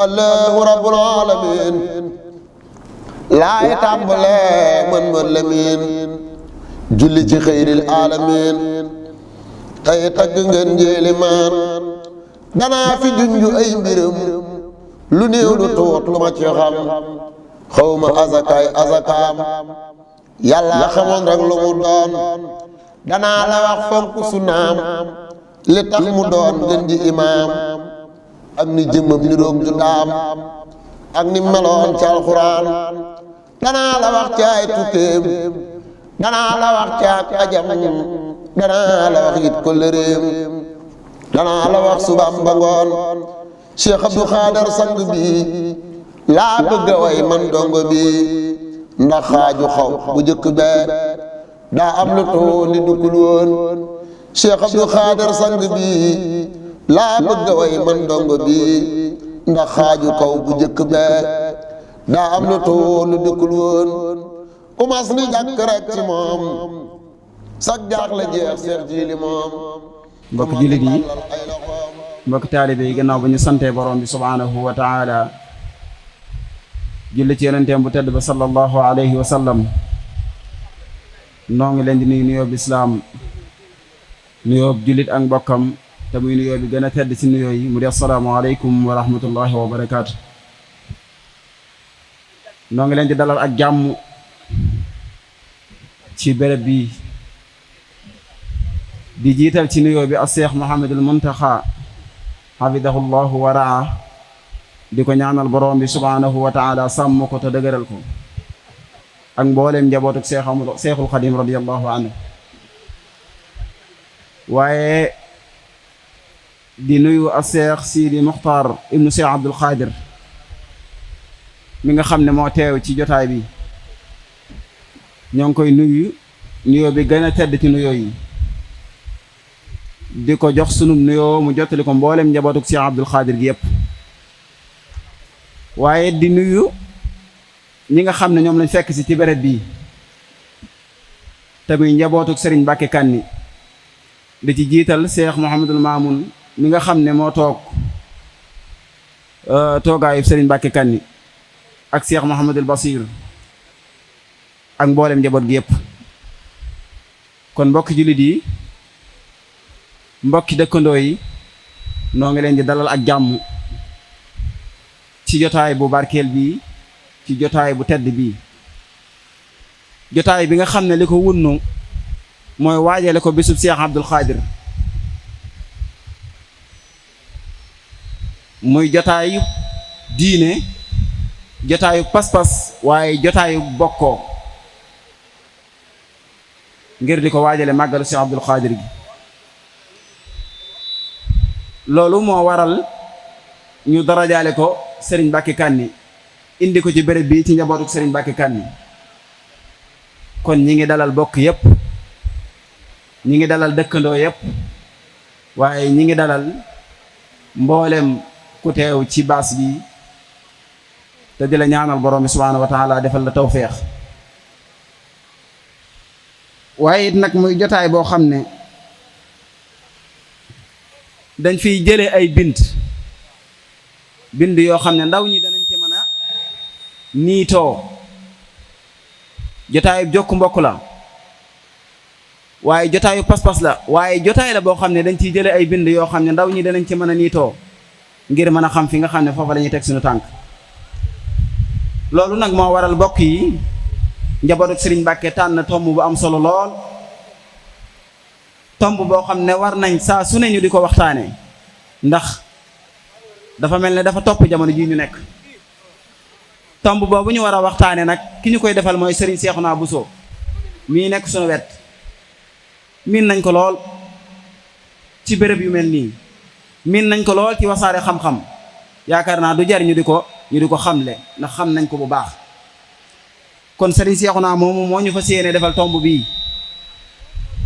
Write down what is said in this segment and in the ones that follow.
allahu rabbul alamin laay tàmbalee mën lamin julli ci xayril alamin tey tagg ngeen njéeli maan danaa fi junju ay mbiram lu néew lu tuut lu ma ci xam xawma azakaay azakaam yàlla xamoon rek lu mu doon danaa la wax fonk sunaam li tax mu doon gën di imaam ak ni jëmmam ni roog ju daam ak ni meloon ci alxuraan danaa la wax ci ay tukkeem danaa la wax ci ak ajam danaa la wax it kóllëreem danaa la wax subaam ba ngoon Cheikh Abdou Khader sang bi laa bëgg a way man dongo bi ndax xaaju xaw bu jëkk bee daa am lu too li duggul woon Cheikh Abdou Khader sang bi laa bëgg a way man dongo bi ndax xaaju kaw bu jëkk bee daa am lu too lu duggul woon umas ni jàkk rek ci moom sag jaax la jeex seex jiili moom mbokk jullit yi mbokk taalibe yi gannaaw ba ñu santee borom bi subhaanahu wa taala julli ci yonenteem bu tedd ba sallallahu alayhi wa sallam noo ngi leen di nuyu nuyoo bi islaam nuyoo jullit ak mbokkam te muy nuyoo bi gën a tedd ci nuyoo yi mu di assalaamu aleykum wa rahmatullahi wa barakaatu noo ngi leen di dalal ak jàmm ci béréb bi di jiital ci nuyoo bi as Seex Muhammadul Muntaxa xafidahu llahu wa raa di ko ñaanal borom bi subhaanahu wa taala sàmm ko te dëgëral ko ak mbooleem njabootuk seexul xadim radiallahu anhu waaye di nuyu a seex Sidi Muxtaar ibnu Seex Abdul Xaadir mi nga xam ne moo teew ci jotaay bi ñoo ngi koy nuyu nuyoo bi gën a tedd ci nuyoo yi di ko jox sunub nuyoo mu jottali ko mbooleem njabootuk Seex Abdul Xaadir gi yépp waaye di nuyu ñi nga xam ne ñoom lañ fekk si ci béréb bii te muy njabootuk Sëriñ Mbàkke Kanni di ci jiital Seex Muhammadul Maamun mi nga xam ne moo toog toogaayu Sëriñ Mbàkke Kanni ak Seex Muhammadul Basiir ak mboolem njaboot gi yépp kon mbokki jullit yi mbokki dëkkandoo yi noo ngi leen di dalal ak jàmm ci jotaay bu barkeel bii ci jotaay bu tedd bii jotaay bi nga xam ne li ko wunnu mooy waajale ko bisub Seex Abdul Xaadir muy jotaayu diine jotaayu pas-pas waaye jotaayu bokkoo ngir di ko waajale màggalu Seex Abdul Xaadir gi loolu moo waral ñu darajaale ko Sëriñ Mbàkke Kanni indi ko ci béréb bi ci njabootuk Sëriñ Mbàkke Kanni kon ñi ngi dalal bokk yépp ñi ngi dalal dëkkandoo yépp waaye ñi ngi dalal mboolem ku teew ci baas bi te di la ñaanal borom bi subhaanahu wa taala defal la tawféex waaye it nag muy jotaay boo xam ne dañ fiy jële ay bind yoo xam ne ndaw ñi danañ ci mën a niitoo jotaayu jokk mbokk la waaye jotaayu pas-pas la waaye jotaay la boo xam ne dañ ciy jële ay bind yoo xam ne ndaw ñi danañ ci mën a niitoo ngir mën a xam fi nga xam ne foofa la ñuy teg suñu tànk loolu nag moo waral bokk yi njabootu Sëriñ Mbàkke tànn tomb bu am solo lool tomb boo xam ne war nañ saa su ne ñu di ko waxtaane ndax dafa mel ne dafa topp jamono jii ñu nekk tomb boobu ñu war a waxtaane nag ki ñu koy defal mooy Sëriñ Seexuna Buso mii nekk suñu wet miin nañ ko lool ci béréb yu mel nii miin nañ ko lool ci wasaare xam-xam yaakaar naa du jar ñu di ko xamle ndax xam nañ ko bu baax kon Sëriñ Seexuna moomu moo ñu fas yéene defal tomb bii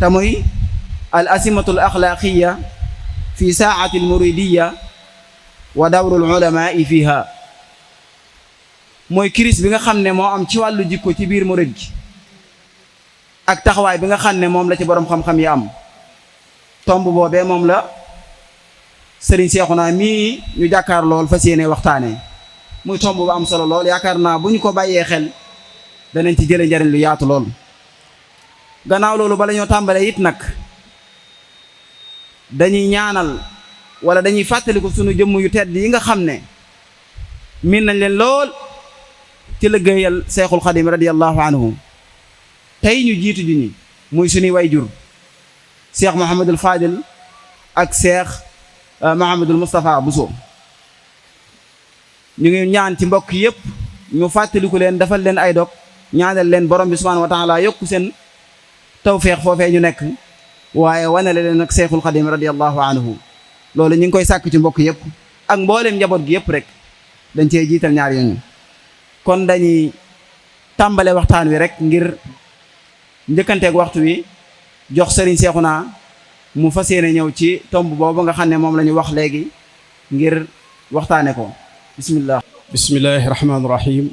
te muy al asimatul axlaaqiya fi saati al muridiya wa dawrul ulamaai fiha mooy crise bi nga xam ne moo am ci wàllu jikko ci biir murid gi ak taxawaay bi nga xam ne moom la ci boroom xam-xam yi am tomb boobee moom la sëriñ Seexuna mii ñu jàkkaar lool fas yéene waxtaane muy tomb bu am solo lool yaakaar naa bu ñu ko bàyyee xel danañ ci jële njariñ lu yaatu lool. gannaaw loolu bala ñoo tàmbalee it nag dañuy ñaanal wala dañuy fàttaliku sunu jëmm yu tedd yi nga xam ne miin nañ leen lool ci liggéeyal Seexul Xadim radiyallahu anhu tey ñu jiitu ji ñi muy suñuy wayjur Cheikh Mouhamadul Fadil ak Cheikh Mouhamadul Moustapha Bousso ñu ngi ñaan ci mbokk yépp ñu fàttaliku leen defal leen ay dog ñaanal leen borom bi subhanahu wa taala yokku seen tawfeex foofee ñu nekk waaye wanale leen ak Seexul Xadim radiyallahu anhu loolu ñu ngi koy sàkk ci mbokk yépp ak mbooleem njaboot gi yépp rek dañ cee jiital ñaar yooyu kon dañuy tàmbale waxtaan wi rek ngir njëkkanteeg waxtu wi jox sëriñ Seexuna mu fas yéene ñëw ci tomb boobu nga xam ne moom la ñu wax léegi ngir waxtaane ko bismillahi rahmaani rahim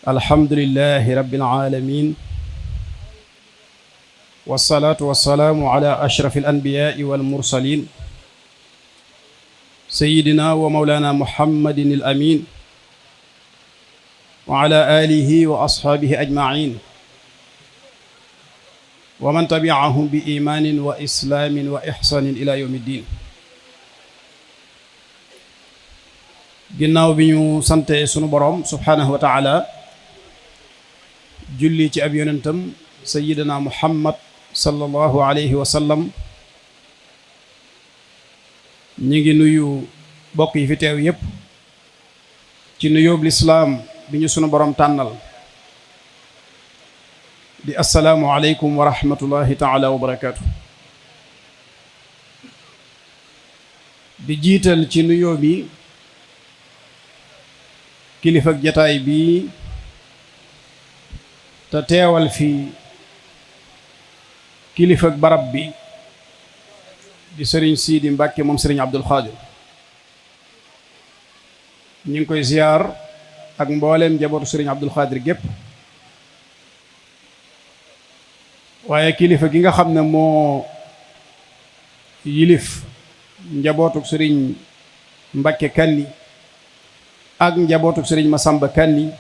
alhamdulillahi rabbil alamin wasalaatu wasalaamu ala ashraf alanbiyaai walmursalin sayidina wa maulana muhammadin al amin wa ala alihi wa ashaabihi ajmain wa man tabiahum bi imaanin wa islaamin wa ixsaanin ila yawmi ddin ginnaaw bi ñu sante sunu boroom subhaanahu wa taala julli ci ab yonentam sayidina muhammad sallallahu alayhi wa sallam ñi ngi nuyu bokk yi fi teew yépp ci nuyóob lislaam bi ñu sunu boroom tànnal di assalaamu aleykum wa rahmatullahi taala wa barakaatu di jiital ci nuyoo bi kilifa ak jataay bi te teewal fi kilifa ak barab bi di sëriñ Sidi Mbàkke moom sëriñ Abdul Xaadir ñu ngi koy ziyaar ak mbooleem njabootu sëriñ Abdul Xaadir gépp waaye kilifa gi nga xam ne moo yilif njabootuk sëriñ Mbàkke Kanni ak njabootuk sëriñ Masamba Kanni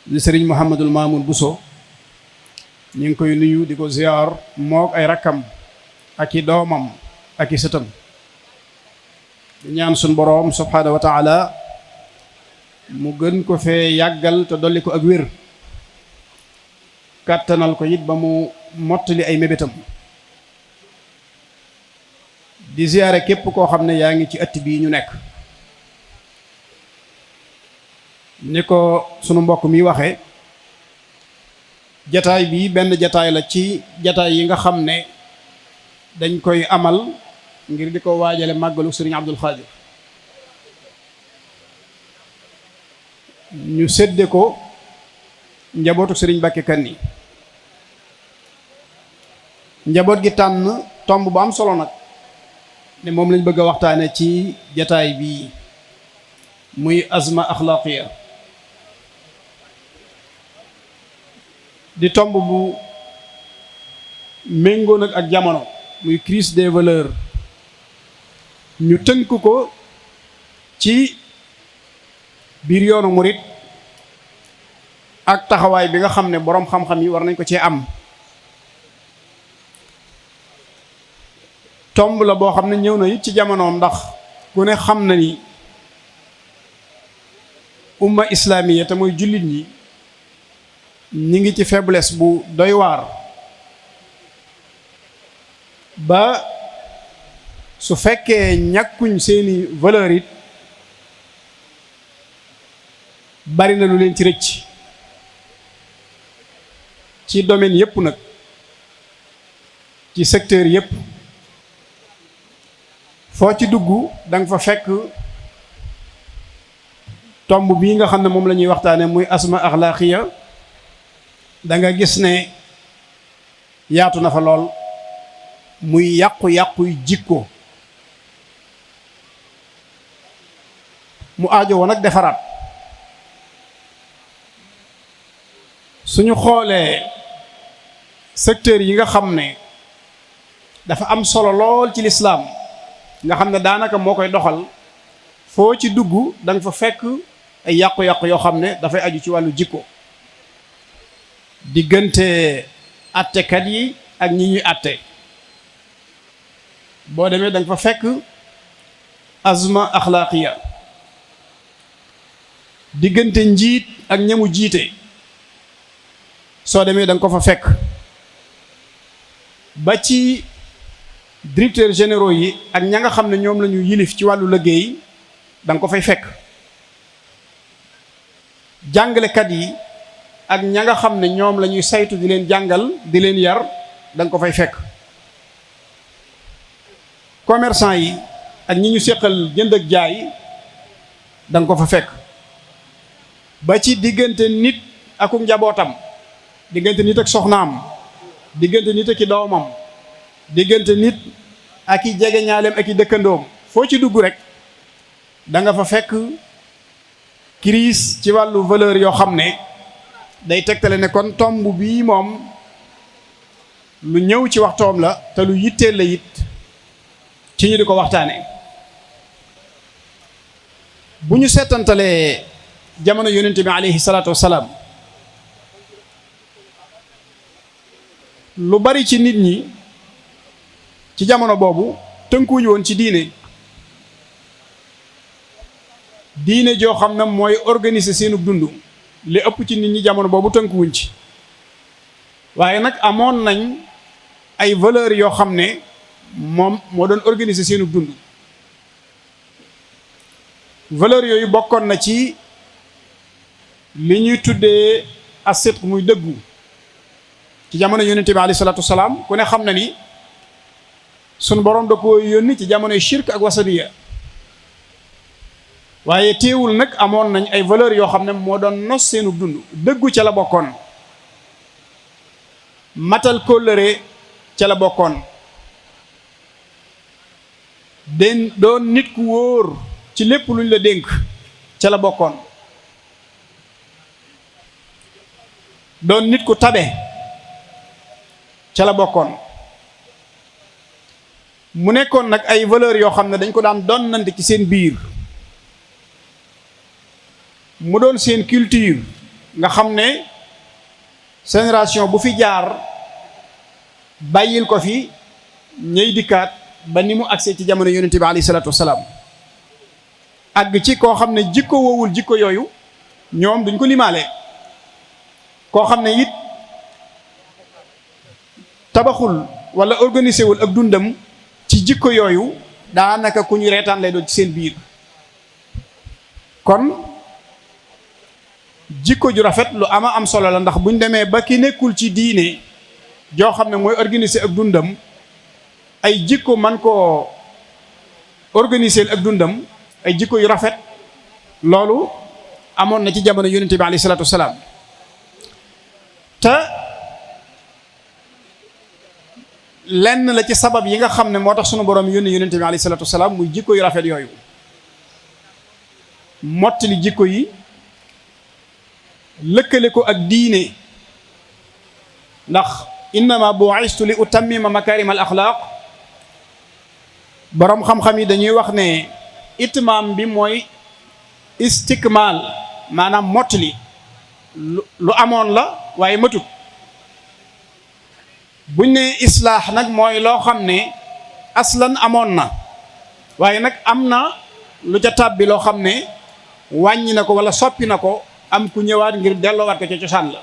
di sëriñ Mouhamadul Mamoun Bousso ñu ngi koy nuyu di ko ziyaar mook ay rakkam ak i doomam ak i sëtam di ñaan suñ boroom subhaanahu wa taala mu gën ko fee yàggal te dolli ko ak wér kàttanal ko it ba mu mottali ay mébétam di ziyaare képp koo xam ne yaa ngi ci ëtt bii ñu nekk ni ko sunu mbokk mi waxe jataay bi benn jataay la ci jataay yi nga xam ne dañ koy amal ngir di ko waajale màggalu sëriñ Abdul Xaadir ñu sédde ko njabootu sëriñ Mbàkke Kanni njaboot gi tànn tomb bu am solo nag ne moom lañ bëgg a waxtaane ci jataay bii muy azma axlaaqiya di tomb bu méngoo nag ak jamono muy crise des valeurs ñu tënk ko ci biir yoonu murit ak taxawaay bi nga xam ne boroom xam-xam yi war nañ ko cee am tomb la boo xam ne ñëw na it ci jamonoom ndax ku ne xam na ni umma islamiya te mooy jullit ñi ñi ngi ci faiblesse bu doy waar ba su fekkee ñàkkuñ seeni valeur it bari na lu leen ci rëcc ci domaine yépp nag ci secteur yépp foo ci dugg da nga fa fekk tomb bii nga xam ne moom la ñuy waxtaane muy asma axlaaqiya da nga gis ne yaatu na fa lool muy yàqu-yàquy jikko mu aajo woon ak defaraat suñu xoolee secteur yi nga xam ne dafa am solo lool ci lislaam nga xam ne daanaka moo koy doxal foo ci dugg da nga fa fekk ay yàqu-yàqu yoo xam ne dafay aju ci wàllu jikko diggante attekat yi ak ñi ñuy atte boo demee da nga fa fekk azma axlaaqiya diggante njiit ak ñamu jiite soo demee da nga ko fa fekk ba ci directeurs généraux yi ak ña nga xam ne ñoom la ñu yilif ci wàllu liggéey da nga ko fay fekk jàngalekat yi ak ña nga xam ne ñoom la ñuy saytu di leen jàngal di leen yar da nga ko fay fekk commerçant yi ak ñi ñu séqal jënd ak jaay da nga ko fa fekk ba ci diggante nit ak njabootam diggante nit ak soxnaam diggante nit ak i doomam diggante nit ak i jegeñaaleem ak i dëkkandoom foo ci dugg rek da nga fa fekk crise ci wàllu valeur yoo xam ne day tegtale ne kon tomb bii moom lu ñëw ci waxtoom la te lu yitteel la it ci ñu di ko waxtaane bu ñu seetantalee jamono yonente bi alayhi salaatu wassalaam lu bari ci nit ñi ci jamono boobu tënkuwuñu woon ci diine joo xam ne mooy organiser seenu dund li ëpp ci nit ñi jamono boobu tënkuwuñ ci waaye nag amoon nañ ay valeurs yoo xam ne moom moo doon organiser seenu dund valeurs yooyu bokkoon na ci li ñuy tuddee as-sidq muy dëggu ci jamono yonente bi alayhi salaatu wasalaam ku ne xam na ni sunu borom da ko yónni ci jamonoy shirk ak wasaniya waaye teewul nag amoon nañ ay valeurs yoo xam ne moo doon nos seenu dund dëggu ca la bokkoon matal kóllëre ca la bokkoon den doon nit ku wóor ci lépp luñ la dénk ca la bokkoon doon nit ku tabe ca la bokkoon mu nekkoon nag ay valeurs yoo xam ne dañ ko daan donnante ci seen biir mu doon seen culture nga xam ne génération bu fi jaar bàyyil ko fi ñëy dikkaat ba ni mu agsee ci jamono yonente bi alayhi salaatu wasalaam àgg ci koo xam ne jikko woowul jikko yooyu ñoom duñ ko limaale koo xam ne it tabaxul wala organisé wul ak dundam ci jikko yooyu daanaka ku ñu reetaan lay doon ci seen biir kon jikko ju rafet lu ama am solo la ndax buñ demee ba ki nekkul ci diine joo xam ne mooy organiser ak dundam ay jikko man koo organiser ak dundam ay jikko yu rafet loolu amoon na ci jamono yonente bi alayhi salaatu wasalaam te lenn la ci sabab yi nga xam ne moo tax sunu borom yónni yonente bi alayhi salaatu wasalaam muy jikko yu rafet yooyu mottali jikko yi lëkkale ko ak diine ndax innama bu'istu li utammima makarim al axlaaq boroom xam-xam yi dañuy wax ne itmaam bi mooy istikmaal maanaam mottali lu amoon la waaye matut buñ ne islaax nag mooy loo xam ne aslan amoon na waaye nag am na lu ca tàbbi loo xam ne wàññi na ko wala soppi na ko am ku ñëwaat ngir delloowaat ko ca cosaan la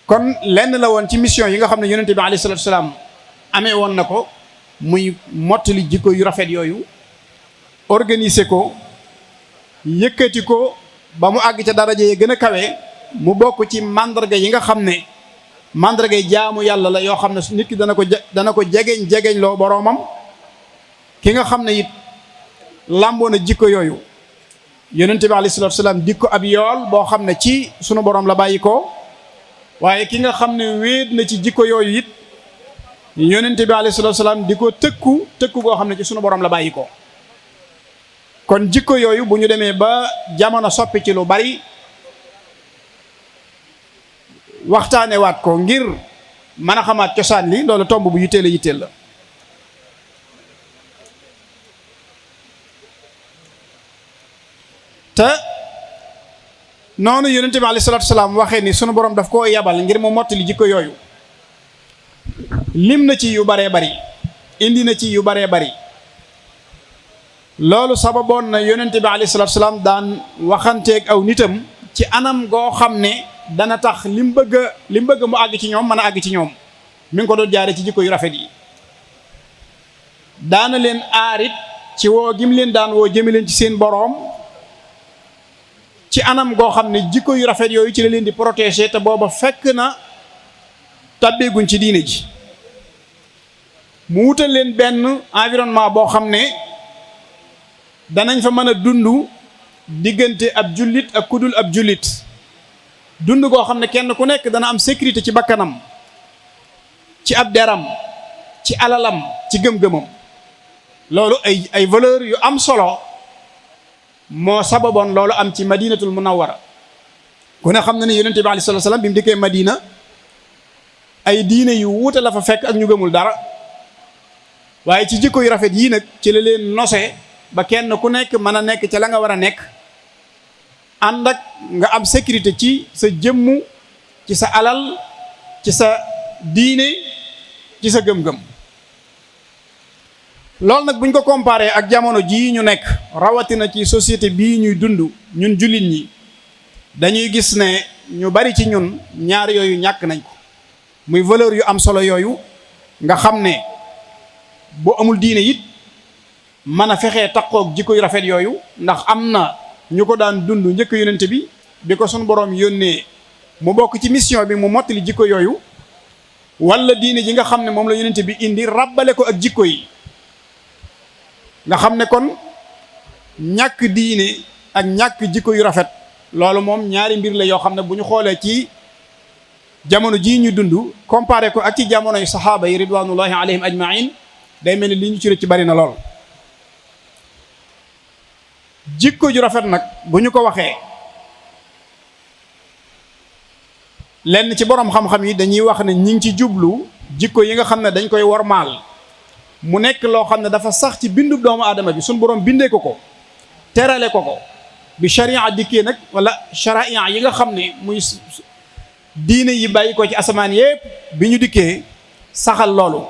kon lenn la woon ci mission yi nga xam ne yonente bi alayhi salaatu wasalaam amee woon na ko muy mottali jikko yu rafet yooyu organiser ko yëkkati ko ba mu àgg ca daraja yi gën a kawe mu bokk ci mandarga yi nga xam ne mandarga yi jaamu yàlla la yoo xam ne nit ki dana ko jegeñ loo boroomam ki nga xam ne it làmboo na jikko yooyu yonente bi alayhi salaatu wasalaam dik ko ab yool boo xam ne ci sunu borom la bàyyi ko waaye ki nga xam ne wéet na ci jikko yooyu it yonente bi alayhi salaatu wasalaam di ko tëkku boo xam ne ci sunu borom la bàyyi ko kon jikko yooyu bu ñu demee ba jamono soppi ci lu bari waxtaane waat ko ngir mën a xamaat cosaan li loolu tomb bu yitteel la te noonu yonente bi alayhi salaatu salaam waxee ni sunu borom daf koo yabal ngir mu mottali jikko yooyu lim na ci yu baree bari indi na ci yu baree bari loolu sababoon na yonente bi alayhi salaatu salaam daan waxanteeg aw nitam ci anam goo xam ne dana tax lim bëgg mu àgg ci ñoom mën a àgg ci ñoom mi ngi ko doon jaare ci jikko yu rafet yi daana leen aarit ci woo gim leen daan woo jëme leen ci seen boroom ci anam goo xam ne jikko yu rafet yooyu ci la leen di protéger te booba fekk na tàbbeeguñ ci diine ji mu wutal leen benn environnement boo xam ne danañ fa mën a dund diggante ab jullit ak kudul ab jullit dund goo xam ne kenn ku nekk dana am sécurité ci bakkanam ci ab deram ci alalam ci gëm-gëmam loolu ay valeur yu am solo moo sababoon loolu am ci madinatul munawwara ku ne xam na ne yonente bi alayhi salaatu salaam bi mu dikkee madina ay diine yu wuute la fa fekk ak ñu gëmul dara waaye ci jikko yu rafet yii nag ci la leen nose ba kenn ku nekk mën a nekk ca la nga war a nekk ànd ak nga am sécurité ci sa jëmmu ci sa alal ci sa diine ci sa gëm-gëm loolu nag buñ ko comparé ak jamono jii ñu nekk rawatina ci société bii ñuy dund ñun jullit ñi dañuy gis ne ñu bari ci ñun ñaar yooyu ñàkk nañ ko muy valeur yu am solo yooyu nga xam ne boo amul diine it mën a fexee takkook jikko yu rafet yooyu ndax am na ñu ko daan dund njëkk yonente bi ko sunu boroom yónnee mu bokk ci mission bi mu mottali jikko yooyu wala diine ji nga xam ne moom la yonente bi indi rabbale ko ak jikko yi nga xam ne kon ñàkk diine ak ñàkk jikko yu rafet loolu moom ñaari mbir la yoo xam ne bu ñu xoolee ci jamono jii ñu dund comparé ko ak ci jamonoy saxaaba yi ridwanullahi alayhim ajmain day mel ni li ñu ci rëcc bari na lool jikko ju rafet nag bu ñu ko waxee lenn ci boroom xam-xam yi dañuy wax ne ñi ngi ci jublu jikko yi nga xam ne dañ koy wormaal mu nekk loo xam ne dafa sax ci bindu doomu aadama bi suñ boroom bindee ko terale ko bi sharia dikkee nag wala sharia yi nga xam ne muy diine yi bàyyi ko ci asamaan yépp bi ñu dikkee saxal loolu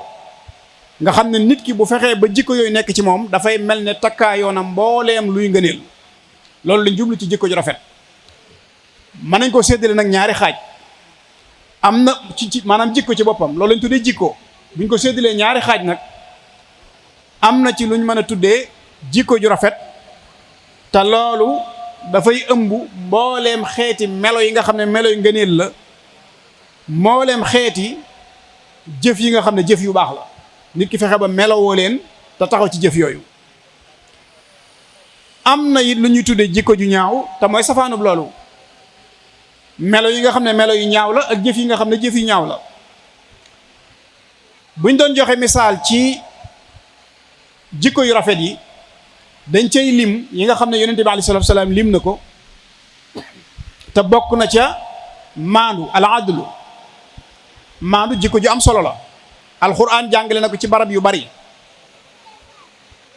nga xam ne nit ki bu fexee ba jikko yooyu nekk ci moom dafay mel ne takkaayoonam mbooleem luy ngëneel loolu lañ jublu ci jikko ju rafet mën nañ koo séddale nag ñaari xaaj am na ci maanaam jikko ci boppam loolu lañ tuddee jikko buñ ko séddalee ñaari xaaj nag am na ci luñ mën a tuddee jikko ju rafet te loolu dafay ëmb mbooleem xeeti melo yi nga xam ne melo yu ngëneel la mbooleem xeeti jëf yi nga xam ne jëf yu baax la nit ki fexe ba melowoo leen te taxaw ci jëf yooyu am na it lu ñuy tuddee jikko ju ñaaw te mooy safaanub loolu melo yi nga xam ne melo yu ñaaw la ak jëf yi nga xam ne jëf yu ñaaw la buñ doon joxe misaal ci jikko yu rafet yi dañ cay lim yi nga xam ne yonente bi alayhi salaatu salaam lim na ko te bokk na ca maandu al adlu maandu jikko ju am solo la alxuraan jàngale na ko ci barab yu bari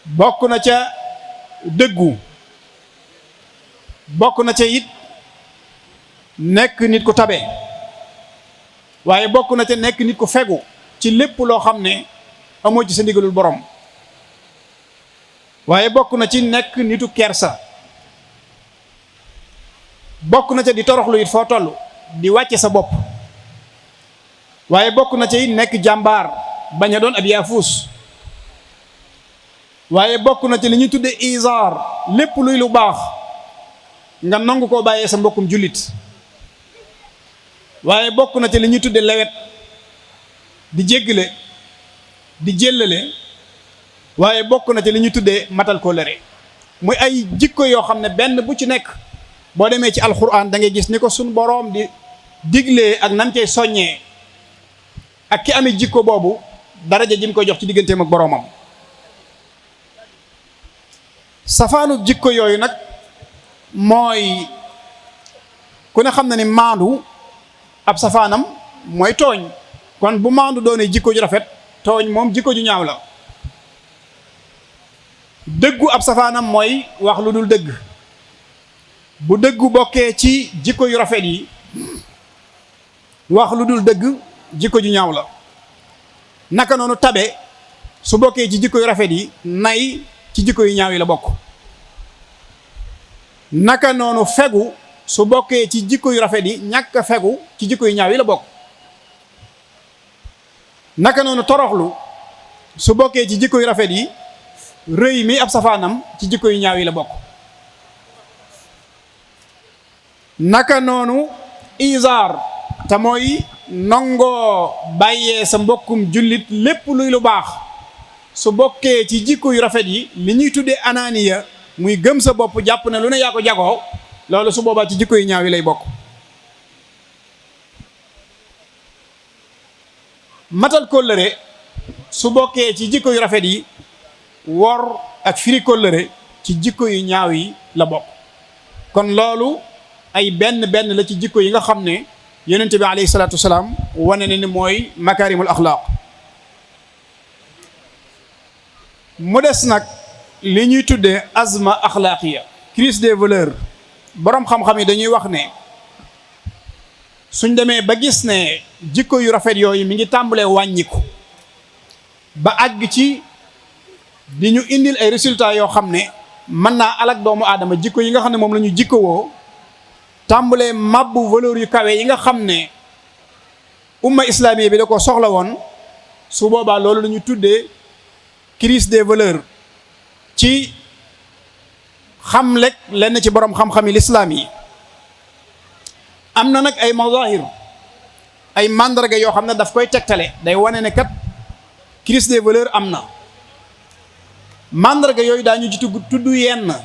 bokk na ca dëggu bokk na ca it nekk nit ku tabe waaye bokk na ca nekk nit ku fegu ci lépp loo xam ne amoo ci sa ndigalul borom waaye bokk na ci nekk nitu kersa bokk na ca di toroxlu it foo toll di wàcce sa bopp waaye bokk na ca it nekk jàmbaar bañ a doon ab yaafuus waaye bokk na ci li ñuy tudde isaar lépp luy lu baax nga nangu koo bàyyee sa mbokkum jullit waaye bokk na ci li ñuy tudde lewet di jéggale di jéllale waaye bokk na ci li ñuy tuddee matal kóllëre muy ay jikko yoo xam ne benn bu ci nekk boo demee ci alxuraan da ngay gis ni ko suñ boroom di diglee ak nam cay soññee ak ki amee jikko boobu daraja ji mu koy jox ci digganteem ak boroomam safaanu jikko yooyu nag mooy ku ne xam na ni maandu ab safaanam mooy tooñ kon bu maandu doonee jikko ju rafet tooñ moom jikko ju ñaaw la dëggu ab safaanam mooy wax lu dul dëgg bu dëggu bokkee ci jikko yu rafet yi wax lu dul dëgg jikko ju ñaaw la. naka noonu tabe su bokkee ci jikko yu rafet yi nay ci jikko yu ñaaw yi la bokk. naka noonu fegu su bokkee ci jikko yu rafet yi ñàkk fegu ci jikko yu ñaaw yi la bokk. naka noonu toroxlu su bokkee ci jikko yu rafet yi rëy mi ab safaanam ci jikko yu ñaaw yi la bokk. naka noonu izaar te mooy nangoo bàyyee sa mbokkum jullit lépp luy lu baax su bokkee ci jikko yu rafet yi li ñuy tuddee anaaniya muy gëm sa bopp jàpp ne lu ne yaa ko jagoo loolu su boobaa ci jikko yu ñaaw yi lay bokk. matal kóllëre su bokkee ci jikko yu rafet yi wor ak firi kóllëre ci jikko yu ñaaw yi la bokk. kon loolu ay benn la ci jikko yi nga xam ne yonent bi alayhi salaatu wasalaam wane na ni mooy makaarimul axlaaq. mu des nag li ñuy tuddee azma axlaaqiya crise des valeurs. boroom xam-xam yi dañuy wax ne suñ demee ba gis ne jikko yu rafet yooyu mi ngi tàmbalee wàññiku ba àgg ci di ñu indil ay résultats yoo xam ne mën naa alak doomu aadama jikko yi nga xam ne moom la ñu jikkowoo tàmbalee mabbu valeur yu kawe yi nga xam ne umma islamique bi da ko soxla woon su boobaa loolu la ñu tuddee crise des valeurs ci xam lekk lenn ci borom xam-xami lislaam yi. am na nag ay mazahir ay mandarga yoo xam ne daf koy tegtale day wane ne kat crise des valeurs am na. mandarga yooyu daañu ci tudd yenn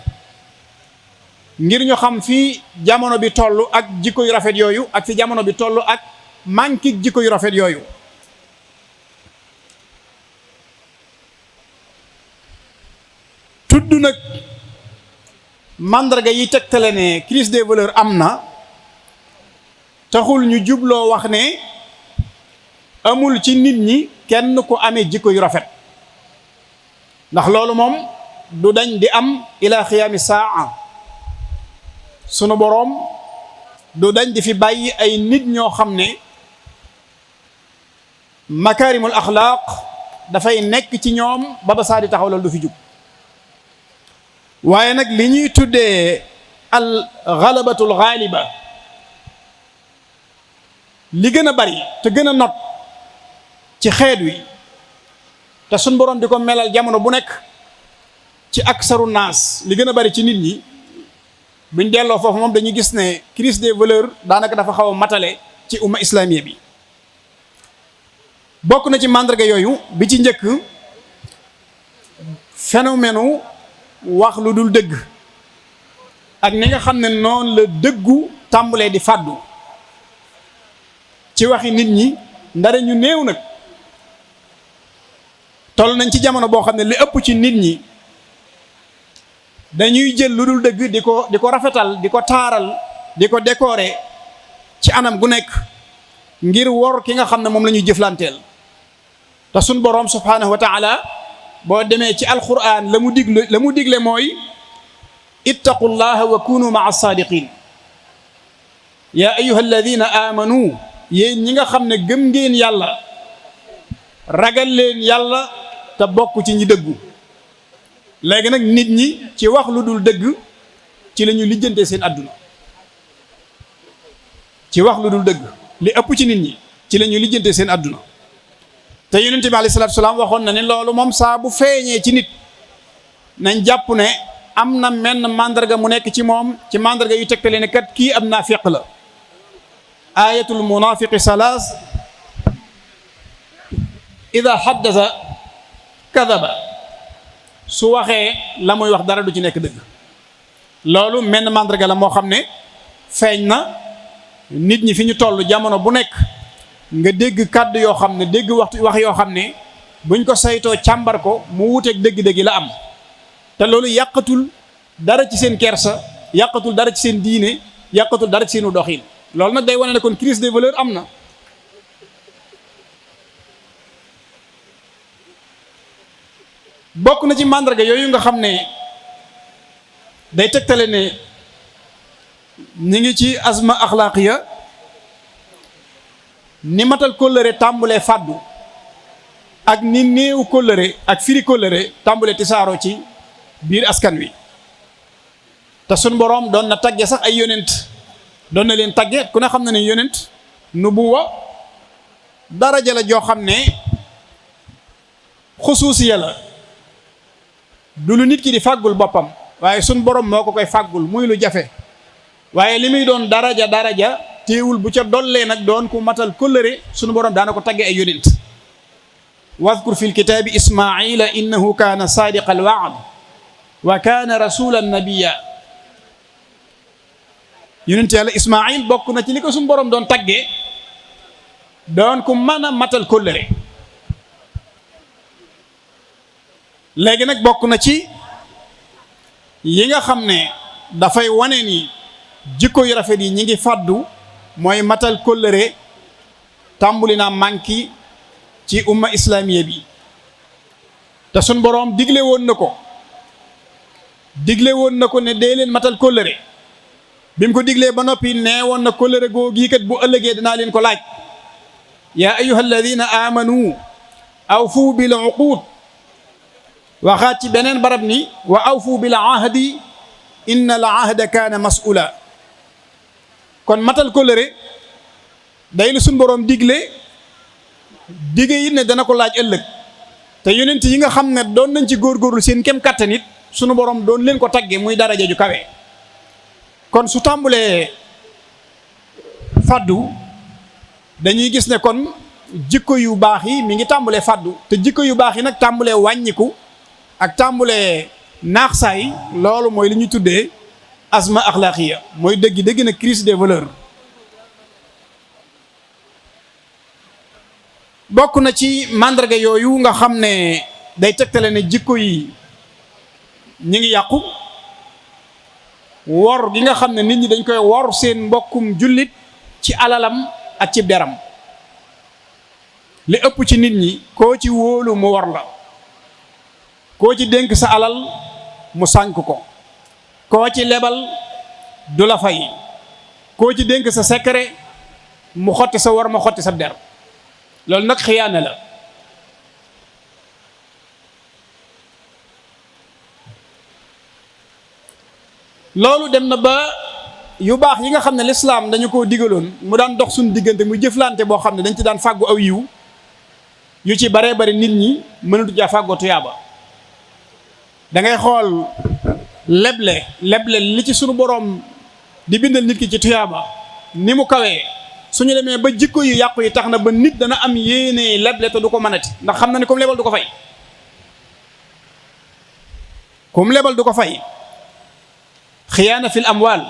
ngir ñu xam fii jamono bi toll ak jikko yu rafet yooyu ak fi jamono bi toll ak manque jikko yu rafet yooyu. tudd nag mandarga yi tegtale ne crise des valeurs am na taxul ñu jubloo wax ne amul ci nit ñi kenn ku amee jikko yu rafet ndax loolu moom du dañ di am ila xiyaami saa sunu boroom du dañ di fi bàyyi ay nit ñoo xam ne makaarimul axlaaq dafay nekk ci ñoom ba ba saa di taxaw loolu du fi jug. waaye nag li ñuy tuddee al galabatul gaaliba li gën a bari te gën a not ci xeet wi te suñ boroom di ko melal jamono bu nekk ci aksaru naas li gën a bari ci nit ñi buñ delloo foofu moom dañuy gis ne crise des valeurs daanaka dafa xaw a matale ci umma islamiya bi. bokk na ci màndarga yooyu bi ci njëkk phénomène wax lu dul dëgg ak ni nga xam ne noonu la dëggu tàmbulee di fàddu ci waxi nit ñi ndare ñu néew nag toll nañ ci jamono boo xam ne li ëpp ci nit ñi dañuy jël lu dul dëgg di ko rafetal di ko taaral di ko décorer ci anam gu nekk ngir wor ki nga xam ne moom la ñuy jëflanteel. te suñ boroom subhaanahu wa taala boo demee ci alquran la mu digle mooy ittaqullaha wa kunu maa saadiqin yaa ayuha alladina amanu yéen ñi nga xam ne gëm ngeen yàlla ragal leen yàlla te bokk ci ñi dëggu. léegi nag nit ñi ci wax lu dul dëgg ci la ñu lijjantee seen àdduna ci wax lu dul dëgg li ëpp ci nit ñi ci la ñu lijjantee seen àdduna te yonent bi alayhi salaatu salaam waxoon na ne loolu moom saa bu feeñee ci nit nañ jàpp ne am na menn mandarga mu nekk ci moom ci mandarga yu tegtale ne kat kii am naafiq la. ayatul munafiqi salaas ida haddasa kadaba su waxee la muy wax dara du ci nekk dëgg. loolu menn mandarga la moo xam ne feeñ na nit ñi fi ñu toll jamono bu nekk nga dégg kàddu yoo xam ne dégg wax yoo xam ne buñ ko saytoo càmbar ko mu wuteeg dëgg-dëgg la am te loolu yàqatul dara ci seen kersa yàqatul dara ci seen diine yàqatul dara ci seenu doxin. loolu nag day wane ne kon crise des valeurs am na. bokk na ci màndarga yooyu nga xam ne day tegtale ne ñi ngi ci azma axlaaqiya ni matal kóllëre tàmbulee fàddu ak ni néew kóllëre ak firi kóllëre tàmbulee tisaaroo ci biir askan wi te sun boroom doon na tagge sax ay yonent doon na leen tagge ku ne xam na ne yonent nubuwa daraja la joo xam ne xusuusiya la du lu nit ki di fàggul boppam waaye sun boroom moo ko koy fàggul muy lu jafe waaye li muy doon daraja téewul bu ca dollee nag doon ku matal kóllëre sunu boroom daana ko tagge ay yonent wadkur fi lkitaabi ismaila innahu kaana saadiqa alwaad wa kaana rasulan nabiya yonent yàlla ismail bokk na ci li ko sunu boroom doon tagge doon ku mën a matal kóllëre léegi nag bokk na ci yi nga xam ne dafay wane ni jikko yu rafet yi ñi ngi fàddu mooy matal kóllëre tàmbuli naa manki ci umma islamiya bi te sun boroom digle woon na ko ne dee leen matal kóllëre bi mu ko diglee ba noppi nee woon na kóllëre googu kat bu ëllëgee dinaa leen ko laaj yaa ayyuha alladina amanu awfu bil uqud waxaat ci beneen barab ni wa awfu bil ahdi inna al ahda kaana mas'ula kon matal kóllëre day lu suñ boroom dige yi ne dana ko laaj ëllëg te yonent yi nga xam ne doon nañ ci góorgóorlu seen kem kàttan it sunu boroom doon leen ko tagge muy daraja ju kawe kon su tàmbulee fàddu dañuy gis ne kon jikko yu baax yi mi ngi tàmbulee fàddu te jikko yu baax yi nag tàmbulee wàññiku ak tàmbulee naax saay loolu mooy li ñuy tuddee azma axlaaqiya mooy dëgg na crise des valeurs bokk na ci màndarga yooyu nga xam ne day tegtale ne jikko yi ñi ngi yàqu wor gi nga xam ne nit ñi dañ koy wor seen mbokkum jullit ci alalam ak ci deram li ëpp ci nit ñi koo ci wóolu mu wor la koo ci dénk sa alal mu sànk ko koo ci lebal du la fay koo ci dénk sa secret mu xotti sa war ma xotti sa der loolu nag xiyaana la loolu dem na ba yu baax yi nga xam ne lislaam dañu koo digaloon mu daan dox suñu diggante mu jëflante boo xam ne dañ ci daan fàggu aw yiw yu ci baree bari nit ñi mënatu jaa fàggoo tuyaaba da ngay xool leble li ci sunu boroom di bindal nit ki ci tuyaaba ni mu kawee suñu demee ba jikko yu yàqu yi tax na ba nit dana am yéene leble te du ko mënati ndax xam na ne comme lebal du ko fay xiyaana fil amwaal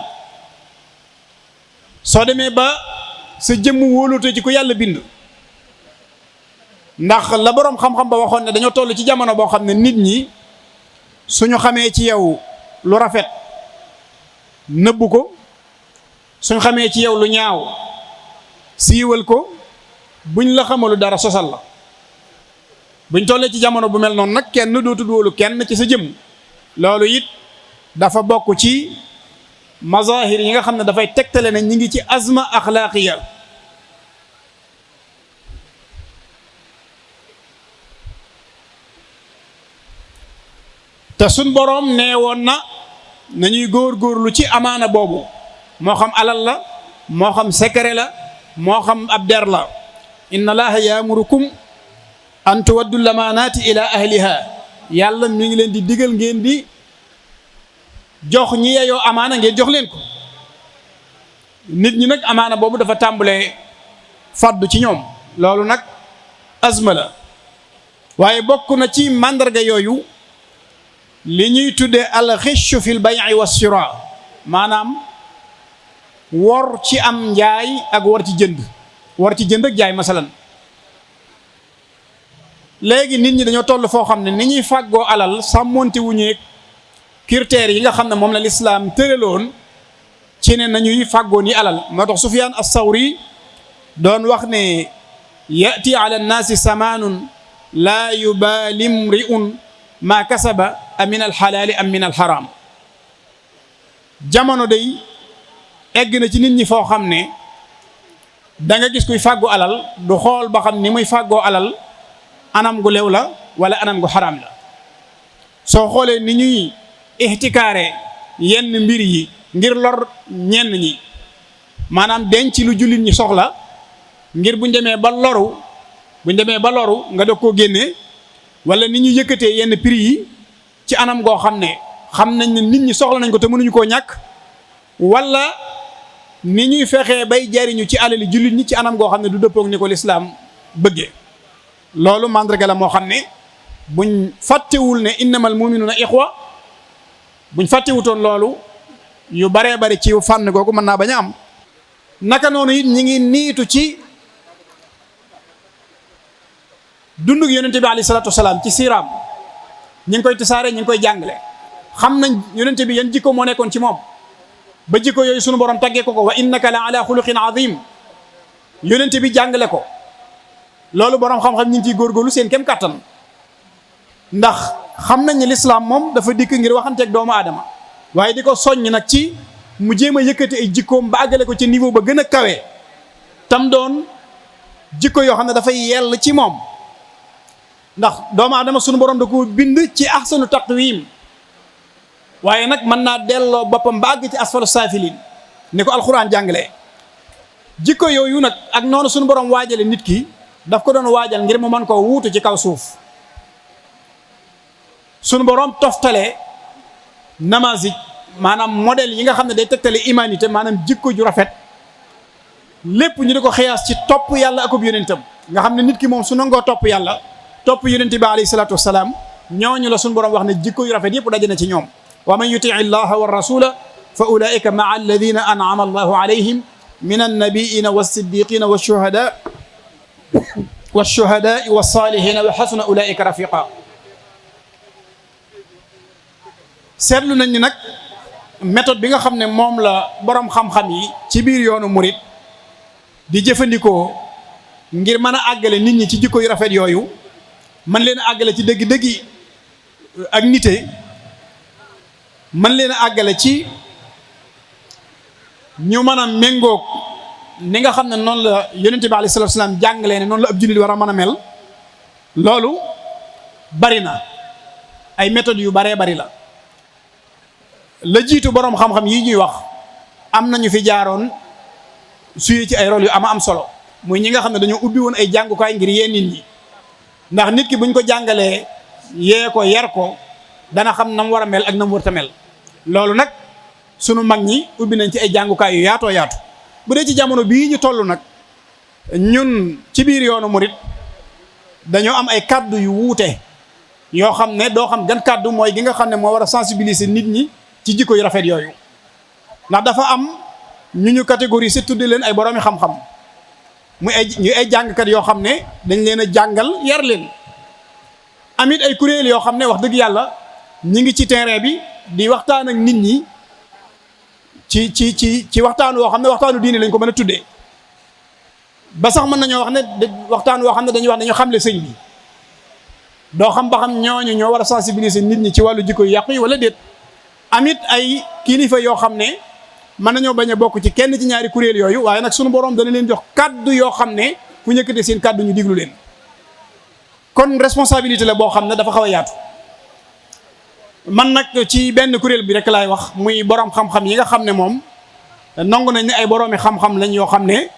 soo demee ba sa jëmm wóolute ci ko yàlla bind ndax la boroom xam-xam ba waxoon ne dañoo toll ci jamono boo xam ne nit ñi suñu xamee ci yow lu rafet nëbbu ko suñu xamee ci yow lu ñaaw siiwal ko buñ la xamalu dara sosal la buñ tollee ci jamono bu mel noonu nag kenn dootul wóolu kenn ci sa jëmm loolu it dafa bokk ci mazahir yi nga xam ne dafay tegtale ne ñi ngi ci azma axlaaqiya te suñ boroom nee woon na nañuy góor-góorlu ci amaana boobu moo xam alal la moo xam secret la moo xam ab der la inna allaha yaamurukum an tuwaddu lamaanaati ila ahliha yàlla mi ngi leen di digal ngeen di jox ñi yeyoo amaana ngeen jox leen ko nit ñi nag amaana boobu dafa tàmbalee fàddu ci ñoom loolu nag azma la waaye bokk na ci màndarga yooyu li ñuy tuddee alxiccu fi l bay'i wa shira maanaam wor ci am njaay ak war ci jënd ak jaay masalan léegi nit ñi dañoo toll foo xam ne ni ñuy fàggoo alal sàmmonte wuñeeg critères yi nga xam ne moom la lislaam tëraloon ci ne nañuy fàggoo ni alal moo tax Sufyaan as-Sawri doon wax ne yati ala nnaasi samaanun laa yubaali mri'un maa kasaba a min alxalaali am min alxaraam jamono day egg na ci nit ñi foo xam ne da nga gis kuy fàggu alal du xool ba xam ni muy fàggoo alal anam gu lew la wala anam gu xaraam la. soo xoolee ni ñuy ixtikaare yenn mbir yi ngir lor ñenn ñi maanaam denc lu jullit ñi soxla ngir buñ demee ba loru nga doog koo génnee, wala ni ñu yëkkatee yenn prix yi ci anam goo xam ne xam nañ ne nit ñi soxla nañ ko te mënuñu koo ñàkk, wala ni ñuy fexee bay jariñu ci alali jullit ñi ci anam goo xam ne du dëppoog ni ko lislaam bëggee. loolu mandarga la moo xam ne buñ fàttewul ne innamal mu'minuna ixwa, buñ fàttewutoon loolu yu baree bari ci fànn googu mën naa bañ a am. naka noonu it ñi ngi niitu ci dundug yonente bi alayhi salaatu wasalaam ci siiraam, ñi ngi koy tasaare, ñi ngi koy jàngale. xam nañ yonente bi yan jikko moo nekkoon ci moom ba jikko yooyu sunu borom taggee ko wa innaka la ala xuluqin azim, yonente bi jàngale ko. loolu borom xam-xam ñi ngi ciy góorgóorlu seen kem kàttan, ndax xam nañ ne lislaam moom dafa dikk ngir waxanteeg doomu aadama, waaye di ko soññ nag ci mu jéem a yëkkati ay jikkoom ba àggale ko ci niveau ba gën a kawe, tam doon jikko yoo xam ne dafay yell ci moom. ndax doomu aadama sunu borom da ko bind ci ahsanu taqwim, waaye nag mën naa delloo boppam ba àgg ci asfalu saafiliin ni ko alxuraan jàngalee. jikko yooyu nag ak noonu sunu borom waajale nit ki daf ko doon waajal ngir mu mën koo wuutu ci kaw suuf. sunu borom toftale namazij, maanaam modèle yi nga xam ne day tegtale humanité, maanaam jikko ju rafet, lépp ñu di ko xiyaas ci topp yàlla akub yonentam. nga xam ne nit ki moom su nangoo topp yàlla topp yonente bi alayhi salaatu wasalaam, ñooñu la sunu borom wax ne jikko yu rafet yëpp daje na ci ñoom. wa man yuti illaha wa rasula fa ulaika maa alladina an'ama allahu alayhim min annabiina wassiddiqina washuhada wassalihina wa xasuna ulaika rafiqa. seetlu nañ ni nag méthode bi nga xam ne moom la borom xam-xam yi ci biir yoonu murit di jëfandikoo ngir mën a àggale nit ñi ci jikko yu rafet yooyu, man leen a àggale ci dëgg-dëggi ak nite, man leen a àggale ci ñu mën a méngoog ni nga xam ne noonu la yonente bi alayhi salaatu wasalaam jàngalee ne noonu la ab jullit war a mën a mel. loolu bari na ay méthodes yu baree bari la jiitu boroom xam-xam yi ñuy wax am nañu fi jaaroon suyee ci ay rôle yu am solo, muy ñi nga xam ne dañoo ubbi woon ay jàngukaay ngir yee nit ñi. ndax nit ki buñ ko jàngalee yee ko yar ko dana xam na mu war a mel ak na mu war a mel. loolu nag sunu mag ñi ubbi nañ ci ay jàngukaay yu yaatoo yaatu. bu dee ci jamono bii ñu toll nag ñun ci biir yoonu murit dañoo am ay kàddu yu wuute yoo xam ne doo xam gan kàddu mooy gi nga xam ne moo war a sensibiliser nit ñi ci jikko yu rafet yooyu. ndax dafa am ñu catégorie tudde leen ay boroomi xam-xam, muy ay jàngkat yoo xam ne dañ leen a jàngal yar leen. amit ay kuréel yoo xam ne wax dëgg yàlla ñi ngi ci terrain bi di waxtaan ak nit ñi ci waxtaan woo xam ne waxtaanu diine lañ ko mën a tuddee. ba sax mën nañoo wax ne waxtaan woo xam ne dañuy wax dañoo xamle sëñ bi. doo xam ba xam ñooñu ñoo war a sensibiliser nit ñi ci wàllu jikko yu yàqu yi wala déet. amit ay kilifa yoo xam ne mën nañoo bañ a bokk ci kenn ci ñaari kuréel yooyu, waaye nag sunu borom dana leen jox kaddu yoo xam ne fu ñëkkatee seen kaddu ñu diglu leen. kon responsabilité la boo xam ne dafa xaw a yaatu. man nag ci benn kuréel bi rek laay wax, muy borom xam-xam yi nga xam ne moom nangu nañ ne ay boroomi xam-xam lañ yoo xam ne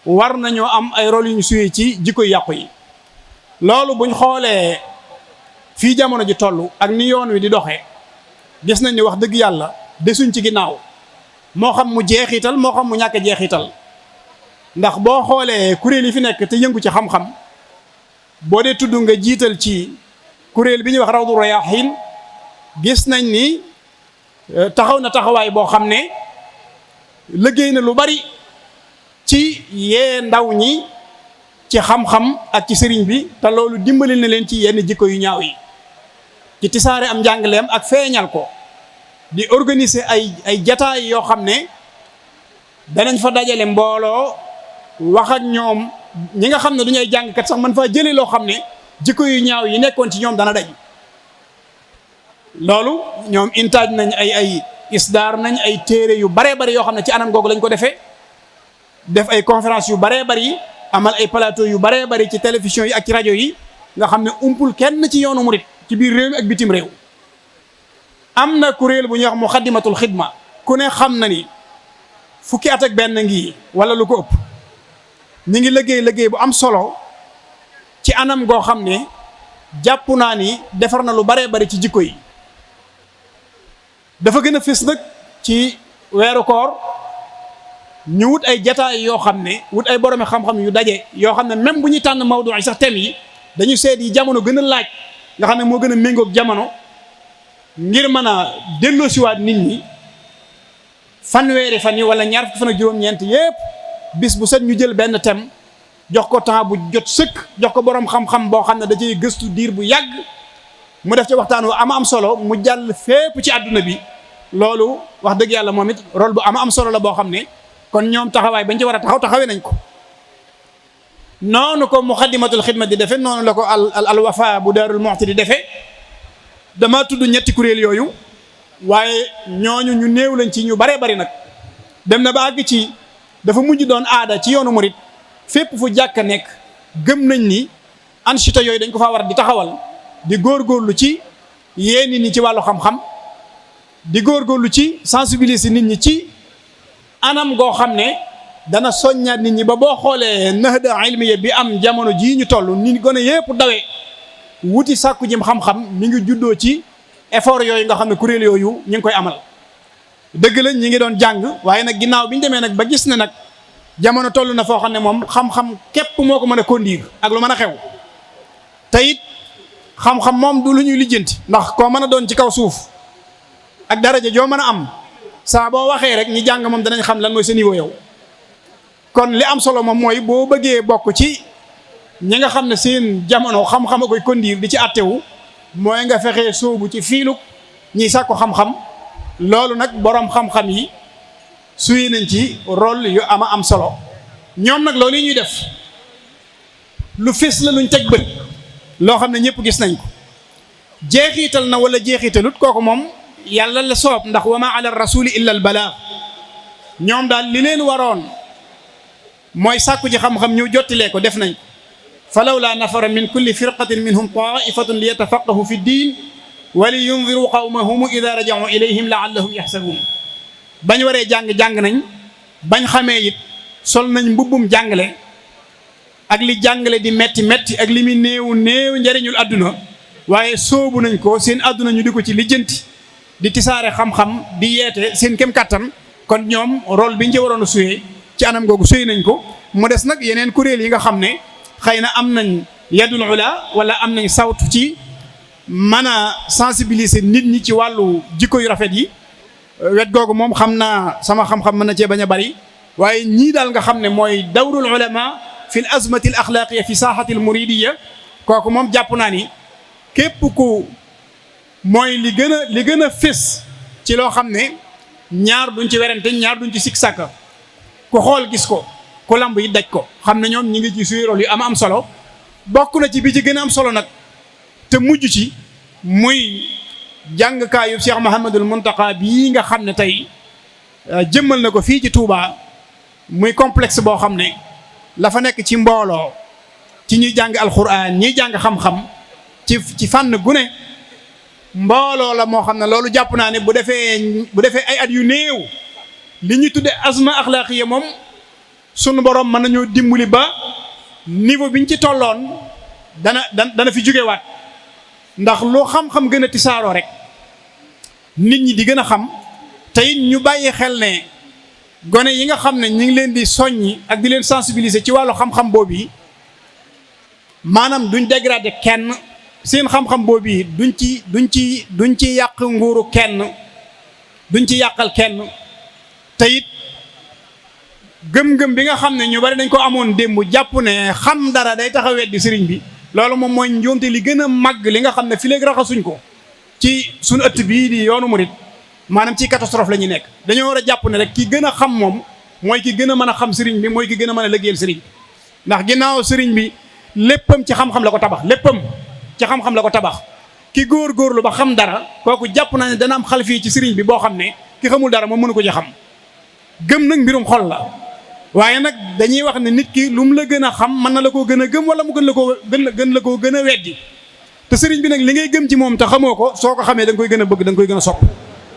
war nañoo am ay rôle yu ñu suyee ci jikko yàqu yi. loolu buñ xoolee fii jamono ji toll ak ni yoon wi di doxee, gis nañ ni wax dëgg yàlla desuñ ci ginnaaw, moo xam mu jeexital moo xam mu ñàkk jeexital. ndax boo xoolee kuréel yi fi nekk te yëngu ci xam-xam, boo dee tudd nga jiital ci kuréel bi ñuy wax Rawdu Rayaahiin, gis nañ ni taxaw na taxawaay boo xam ne liggéey na lu bari ci yee ndaw ñi ci xam-xam ak ci sëriñ bi, te loolu dimbali na leen ci yenn jikko yu ñaaw yi, ci tisaare am njàngaleem ak feeñal ko, di organiser ay jataay yoo xam ne danañ fa dajale mbooloo wax ak ñoom, ñi nga xam ne du ñuy jàngkat sax man faa jëlee loo xam ne jikko yu ñaaw yi nekkoon ci ñoom dana dañ. loolu ñoom intaaj nañ isdaar nañ ay téere yu baree bari yoo xam ne ci anam googu lañ ko defee def ay conférence yu baree bari amal ay plateau yu baree bari ci télévision yi ak ci rajo yi nga xam ne umpul kenn ci yoonu murit ci biir réew mi ak bitim réew. am na kuréel bu ñuy wax muxaddimatul xidma ku ne xam na ni fukki at ak benn ngi wala lu ko ëpp ñu ngi liggéey bu am solo ci anam goo xam ne jàpp naa ni defar na lu baree bari ci jikko yi. dafa gën a fës nag ci weeru koor ñu wut ay jataay yoo xam ne wut ay boromi xam-xam yu daje yoo xam ne même bu ñuy tànn mawdu yi sax thème yi dañu seet yi jamono gën a laaj nga xam ne moo gën a méngoog jamono ngir mën a delloosiwaat nit ñi fanweeri fan yi wala ñaar fukki fan ak juróom-ñeent yépp bis bu set ñu jël benn thème jox ko temps bu jot sëkk jox ko boroom xam-xam boo xam ne da cay gëstu diir bu yàgg mu def ci waxtaan wu am solo mu jàll fépp ci àdduna bi loolu wax dëgg yàlla moom it rôle bu am solo la boo xam ne kon ñoom taxawaay bañ ci war a taxawee nañ ko. noonu ko muxaddimatul xidma di defee noonu la ko al wafa bu daarul muxti di defee dama tudd ñetti kuréel yooyu waaye ñooñu ñu néew lañ ci ñu baree bari nag dem na ba àgg ci dafa mujj doon aada ci yoonu murit fépp fu jàkka nekk gëm nañ ni anchita yooyu dañ ko faa war di taxawal di góorgóorlu ci yee nit ñi ci wàllu xam-xam di góorgóorlu ci sensibiliser nit ñi ci anam goo xam ne dana soññaat nit ñi ba boo xoolee nahda ilmiya bi am jamono jii ñu toll ni gone yépp dawee wuti sàkku jëm xam-xam mi ngi juddoo ci effort yooyu nga xam ne kuréel yooyu ñu ngi koy amal. dëgg la ñi ngi doon jàng waaye nag ginnaaw bi ñu demee nag ba gis ne nag jamono toll na foo xam ne moom xam-xam képp moo ko mën a conduire ak lu mën a xew te it xam-xam moom du lu ñuy lijjanti ndax koo mën a doon ci kaw suuf ak daraja joo mën a am saa boo waxee rek ñi jàng moom danañ xam lan mooy sa niveau yow. kon li am solo moom mooy boo bëggee bokk ci ñi nga xam ne seen jamono xam-xam a koy conduire di ci àttewu mooy nga fexee sóobu ci fiiluk ñiy sàkku xam-xam loolu nag boroom xam-xam yi suy nañ ci rôle yu am solo. ñoom nag loolu yi ñuy def lu fés la luñ teg bët loo xam ne ñëpp gis nañ ko jeexiital na wala jeexitalut kooku moom yàlla la soob ndax wa ma ala rasuli illa al balaa ñoom daal li leen waroon mooy sàkku ji xam-xam ñu jottilee ko def nañ ko fa lawla nafara min kulli firqatin minhum taifatun li yatafaqahu fi ddin wa li yundiru qawmahum ida rajau ilayhim laallahum yaxsabuun bañ waree jàng nañ bañ xamee it sol nañ mbubbum jàngale ak li jàngale di metti ak li muy néew njariñul àdduna waaye soobu nañ ko seen àdduna ñu di ko ci lijjanti di tisaare xam-xam di yeete seen kem kàttan kon ñoom rôle bi ñu ci waroon a suyee ci anam googu suy nañ ko. mu des nag yeneen kuréel yi nga xam ne xëy na am nañ yadul ula wala am nañ sawtu ci mën a sensibiliser nit ñi ci wàllu jikko yu rafet yi wet googu moom xam naa sama xam-xam mën na cee bañ a bari waaye ñii daal nga xam ne mooy dawrul ulama fi l azmati al axlaaqiya fi saaxati al muridiya kooku moom jàpp naa ni képp ku mooy li gën a fés ci loo xam ne ñaar duñ ci werante ñaar duñ ci sikk sàkka ku xool gis ko ku lamb yi daj ko xam ne ñoom ñi ngi ci suy rôle yu am solo bokk na ci bi ci gën a am solo nag te mujj ci muy jàngkaayu Cheikh Mouhamadul Mountakha bii nga xam ne tey jëmmal na ko fii ci Touba muy complexe boo xam ne la fa nekk ci mbooloo ci ñuy jàng alxuraan ñiy jàng xam-xam ci fànn gune mbooloo la moo xam ne loolu jàpp naa ne bu defee ay at yu néew li ñu tudde azma axlaaqiya moom sunu borom mën nañoo dimbali ba niveau bi ñu ci tolloon dana fi jógewaat ndax loo xam-xam gën a tisaaroo rek nit ñi di gën a xam te it ñu bàyyi xel ne gone yi nga xam ne ñu ngi leen di soññi ak di leen sensibiliser ci wàllu xam-xam boobu yi maanaam duñ dégrader kenn seen xam-xam boobu yi duñ ci yàq nguuru kenn duñ ci yàqal kenn te it gëm-gëm bi nga xam ne ñu bari dañ ko amoon démb jàpp ne xam dara day tax a weddi sëriñ bi loolu moom mooy njuumte li gën a màgg li nga xam ne fi léegi raxasuñ ko ci suñu ëtt bii di yoonu murit maanaam ci catastrophe la ñuy nekk dañoo war a jàpp ne rek ki gën a xam moom mooy ki gën a mën a xam sëriñ bi mooy ki gën a mën a liggéeyal sëriñ bi ndax ginnaaw sëriñ bi léppam ci xam-xam la ko tabax léppam ci xam-xam la ko tabax ki góor-góorlu ba xam dara kooku jàpp naa ne dana am xalfii ci sëriñ bi boo xam ne ki xamul dara moom mënu ko ci xam gëm nag mbirum xol la waaye nag dañuy wax ne nit ki lu mu la gën a xam mën na la koo gën a gëm wala mu gën la koo gën a weddi te sëriñ bi nag li ngay gëm ci moom te xamoo ko soo ko xamee da nga koy gën a bëgg da nga koy gën a sopp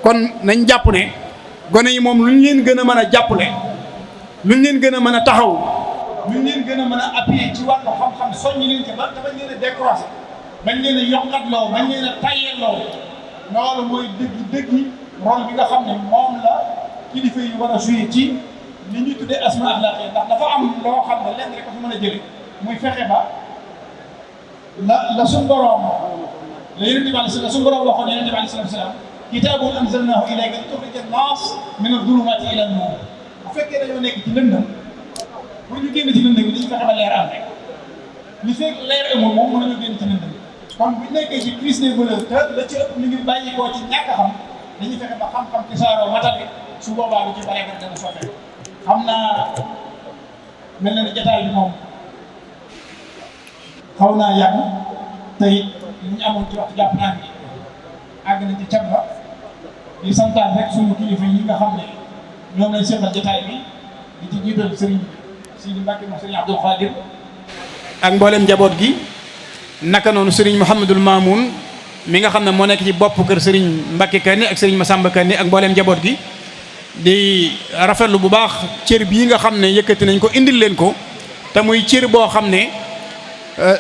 kon nañ jàpp ne gone yi moom lu ñu leen gën a mën a jàppale lu ñu leen gën a mën a taxaw lu ñu leen gën a mën a appuyer ci wàllu xam-xam soññi leen ci ba te bañ leen a décrocher bañ leen a yokkatloo bañ leen a tayyeloo loolu mooy dëgg rôle bi nga xam ne moom la kilifa yi war a jouer ci li ñuy tuddee asma axlaaqiyya ndax dafa am loo xam ne lenn rek ko fi mën a jële muy fexe ba la suñu borom la yonent bi la suñu borom waxoon yonent bi alayhi salaam kitaabun anzalnaahu ilayka li tuxrija an-naas mina az-zulumaati ila an-nuur bu fekkee dañoo nekk ci lëndëm pour ñu génn ci lëndëm bi dañu fexe ba leer am rek li fekk leer amul moom mën nañu génn ci lëndëm kon bu nekkee ci crise des valeurs te la ci ëpp ñu ngi bàyyi koo ci ñàkk a xam dañuy fexe ba xam-xam ci saaroo matale su boobaa lu ci bare ba dana sottee xam naa mel na ne jotaay bi moom xaw naa yàgg te it li ñu amoon ci waxtu jàpp naa ni àgg na ci cab ba di santaan rek suñu kilifa yi nga xam ne ñoom lañ seqal jotaay bi di ci jiital sëriñ Sidi Mbacke moom sëriñ Abdou Khadir ak mboolem njaboot gi naka noonu sëriñ Mouhamadul Mamoun mi nga xam ne moo nekk ci bopp kër sëriñ Mbacke Kanni ak sëriñ Massamba Kanni ak mboolem njaboot gi di rafetlu bu baax cër bii nga xam ne yëkkati nañ ko indil leen ko te muy cër boo xam ne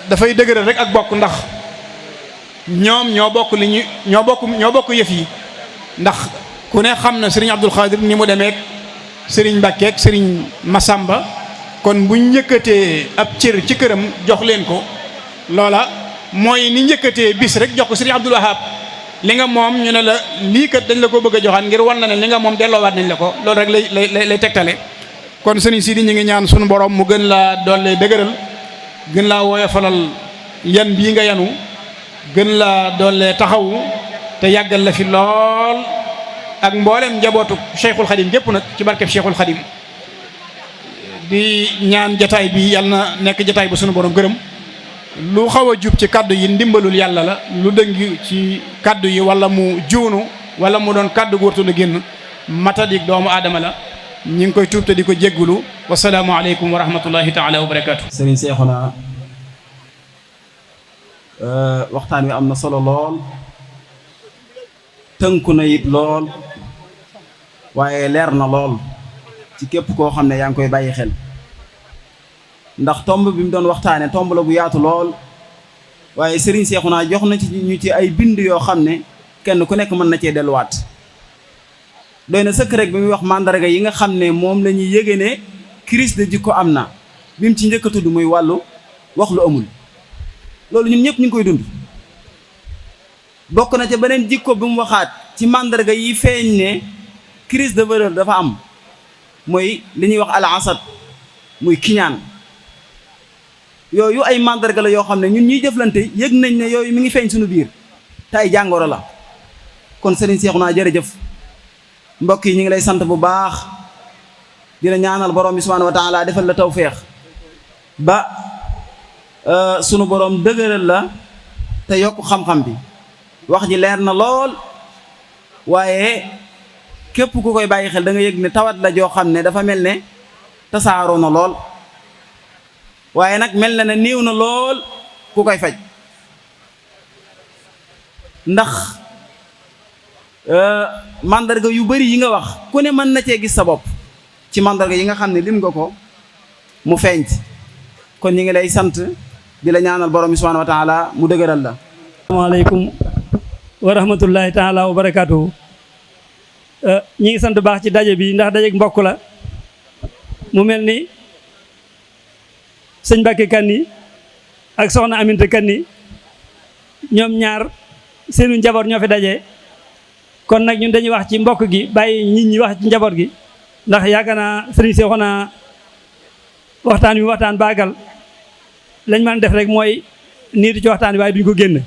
dafay dëgëral rek ak bokk ndax ñoom ñoo bokk li ñu ñoo bokk yëf yi ndax ku ne xam na sëriñ Abdul Xaadir ni mu demeek sëriñ Mbàkke ak sëriñ Masamba kon buñ yëkkatee ab cër ci këram jox leen ko loola mooy ni njëkkatee bis rek jox ko sëriñ Abdul Wahab li nga moom ñu ne la lii kat dañ la ko bëgg a joxaan ngir wan na ne li nga moom delloowaat nañ la ko loolu rek lay tegtale kon sëriñ Sidi ñu ngi ñaan sunu borom mu gën laa doole dëgëral gën laa woyofalal yan bii nga yanu gën laa doole taxawu te yàggal la fi lool ak mboolem njabootu Cheikhul Khadim gépp nag ci barkeb Cheikhul Khadim di ñaan jataay bi yàlla na nekk jataay bu sunu borom gërëm lu xaw a jub ci kaddu yi ndimbalul yàlla la lu dëng ci kaddu yi wala mu juunu wala mu doon kaddu gu wartu la génn matadik doomu aadama la ñi ngi koy tuub te di ko jéggulu wasalaamu aleykum wa rahmatullahi taala wa barakaatu. Serigne Cheikhouna waxtaan wi am na solo lool tënku na it lool waaye leer na lool ci képp koo xam ne yaa ngi koy bàyyi xel ndax tomb bi mu doon waxtaane tomb la bu yaatu lool waaye Serigne Cheikhouna jox na ci ñu ci ay bind yoo xam ne kenn ku nekk mën na cee delluwaat doy na sëkk rek bi muy wax mandarga yi nga xam ne moom la ñuy yëge ne crise de jikko am na bi mu ci njëkk a tudd muy wàllu wax lu amul loolu ñun ñëpp ñu ngi koy dund bokk na ca beneen jikko bi mu waxaat ci mandarga yi feeñ ne crise de valeur dafa am mooy li ñuy wax al asad muy kiñaan yooyu ay mandarga la yoo xam ne ñun ñuy jëflante yëg nañ ne yooyu mi ngi feeñ suñu biir te ay jàngoro la kon Serigne Cheikhouna jërëjëf mbokk yi ñu ngi lay sant bu baax dina ñaanal borom bi subhanahu wa taala defal la tawféex ba sunu borom dëgëral la te yokk xam-xam bi wax ji leer na lool waaye képp ku koy bàyyi xel da nga yëg ne tawat la joo xam ne dafa mel ne tasaaroo na lool waaye nag mel na ne néew na lool ku koy faj ndax mandarga yu bari yi nga wax ku ne mën na cee gis sa bopp ci mandarga yi nga xam ne lim nga ko mu feeñ kon ñi ngi lay sant di la ñaanal borom bi subhanahu wa taala mu dëgëral la. asalaamaaleykum wa rahmatullahi taala wa barakaatuhu. ñi ngi sant baax ci daje bi ndax daje mbokk la mu mel ni sëñ Mbacke Kanni ak soxna Aminta Kanni ñoom ñaar seenu njaboot ñoo fi daje. kon nag ñun dañuy wax ci mbokk gi bàyyi nit ñi wax ci njaboot gi ndax yaakaar naa Serigne Cheikhouna waxtaan wi waxtaan baagal lañ mën def rek mooy niitu ci waxtaan wi waaye duñ ko génn.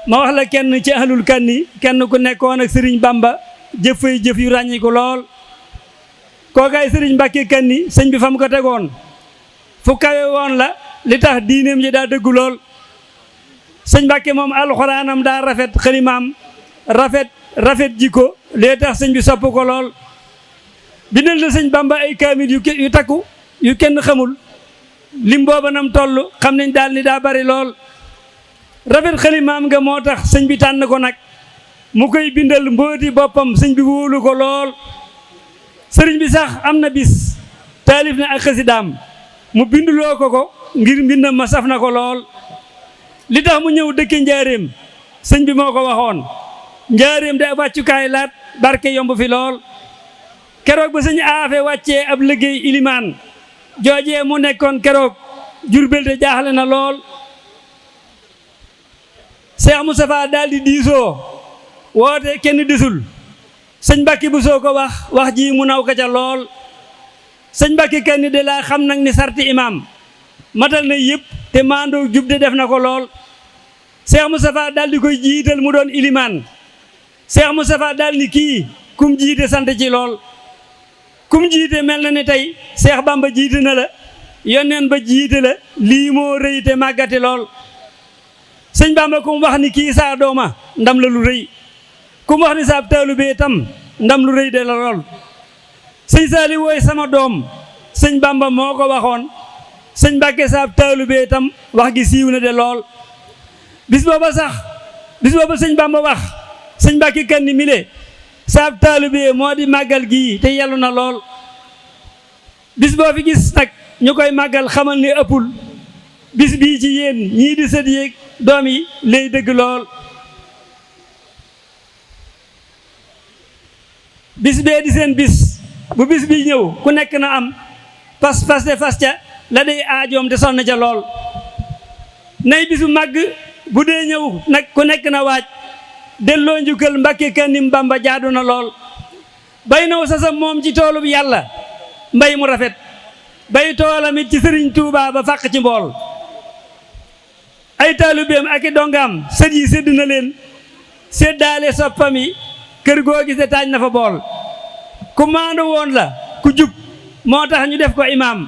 ma wax la kenn ci ahlul Kanni kenn ku nekkoon ak Serigne Bamba jëf fay jëf yu ràññi ko lool kookaay Serigne Mbacke Kanni sëñ bi fa mu ko tegoon fu kawe woon la li tax diineem ji daa dëggu lool sëñ Mbacke moom alxuraanam daa rafet xalimaam rafet rafet jikko lee tax sëñ bi sopp ko lool bindal na sëñ Bamba ay kaamil yu takku yu kenn xamul lim booba nam toll xam nañ daal ni daa bari lool rafet xalimaam nga moo tax sëñ bi tànn ko nag mu koy bindal mbóoti boppam sëñ bi wóolu ko lool sëriñ bi sax am na bis taalif na ak xasidaam mu binduloo ko ngir mbindam ma saf na ko lool li tax mu ñëw dëkke njaareem sëñ bi moo ko waxoon njaareem da wàccukaay laat barke yomb fi lool keroog ba sëñ aafe wàccee ab liggéey ilimaan joojee mu nekkoon keroog Jurbel de jaaxle na lool Cheikh Moustapha daal di diisoo woote kenn desul sëñ Mbàkke bu soo ko wax ji mu naw ka ca lool sëñ Mbàkke kenn de laa xam nag ni sarti imaam matal na yëpp te maandoo jub de def na ko lool Cheikh Moustapha daal di koy jiital mu doon ilimaan Cheikh Moustapha daal ni kii kum jiite sant ci lool kum jiite mel na ni tey Cheikh Bamba jiite na la yonneen ba jiite la lii moo rëy te màggati lool sëñ Bamba kum wax ni kii saa dooma ndam la lu rëy kum wax ni saa taalube tam ndam lu rëy de la lool sëñ Saali wooy sama doom sëñ Bamba moo ko waxoon sëñ Mbàkke saa taalube tam wax gi siiw na de lool bis booba sëñ Bamba wax sëñ Mbàkke Kanni mile saab taalube moo di màggal gii te yellu na lool bis boo fi gis nag ñu koy màggal xamal ni ëppul bis bii ci yéen ñii di sët yeeg doom yi lay dëgg lool bis bee di seen bis bu bis bi ñëw ku nekk na am fas ca la day aajoom te sonn ca lool nay bisu màgg bu dee ñëw nag ku nekk na waaj delloo njukkal Mbàkke Kanni Bamba jaadu na lool bay naw sasam moom ci toolub yàlla mbay mu rafet bay toolam it ci sëriñ Tuubaa ba fàq ci mbool ay taalibeem ak i dongaam sët yi sédd na leen séddaale soppam yi kër goo gise taaj na fa bool ku maandu woon la ku jub moo tax ñu def ko imaam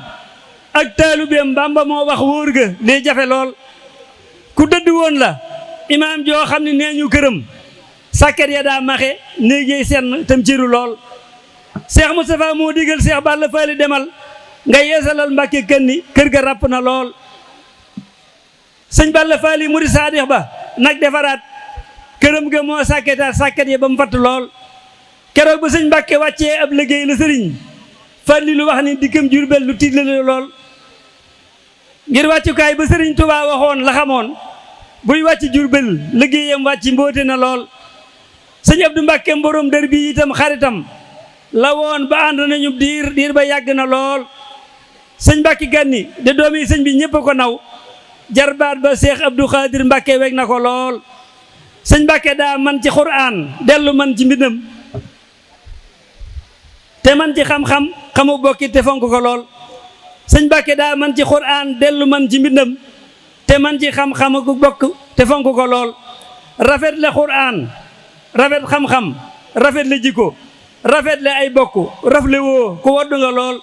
ak taalibeem Bamba moo wax wóor ga lee jafe lool ku dëdd woon la imaam joo xam ne nee ñu këram sàkket ya daa maxe néegéey senn tam ciru lool Cheikh Moustapha moo digal Cheikh Balla Faali demal nga yeesalal Mbàkke Kanni kër ga ràpp na lool sëñ Balla Faali murid saadix ba nag defaraat këram ga moo sàkketaat sàkket ya ba mu fatt lool keroog ba sëñ Mbàkke wàccee ab liggéey la sëriñ Falli lu wax ni dikkam Jurbel lu tiit la lool ngir wàccukaay ba sëriñ Tuubaa waxoon la xamoon buy wàcc Jurbel liggéeyam wàcc mboote na lool sëñ Abdu Mbàkke mborom dër bi itam xaritam la woon ba ànd nañu diir ba yàgg na lool sëñ Mbàkke Kanni de doomi sëñ bi ñëpp ko naw jarbaat ba Cheikh Abdou Khadir Mbàkke weg na ko lool sëñ Mbàkke daa man ci Qur'an dellu man ci mbindam te man ci xam-xam xamu bokki te fonk ko lool sëñ Mbàkke daa man ci Qur'an dellu man ci mbindam te man ci xam-xam ku bokk te fonk ko lool rafet la Qur'an rafet xam-xam rafet la jikko rafet la ay bokk rafle woo ku waddu nga lool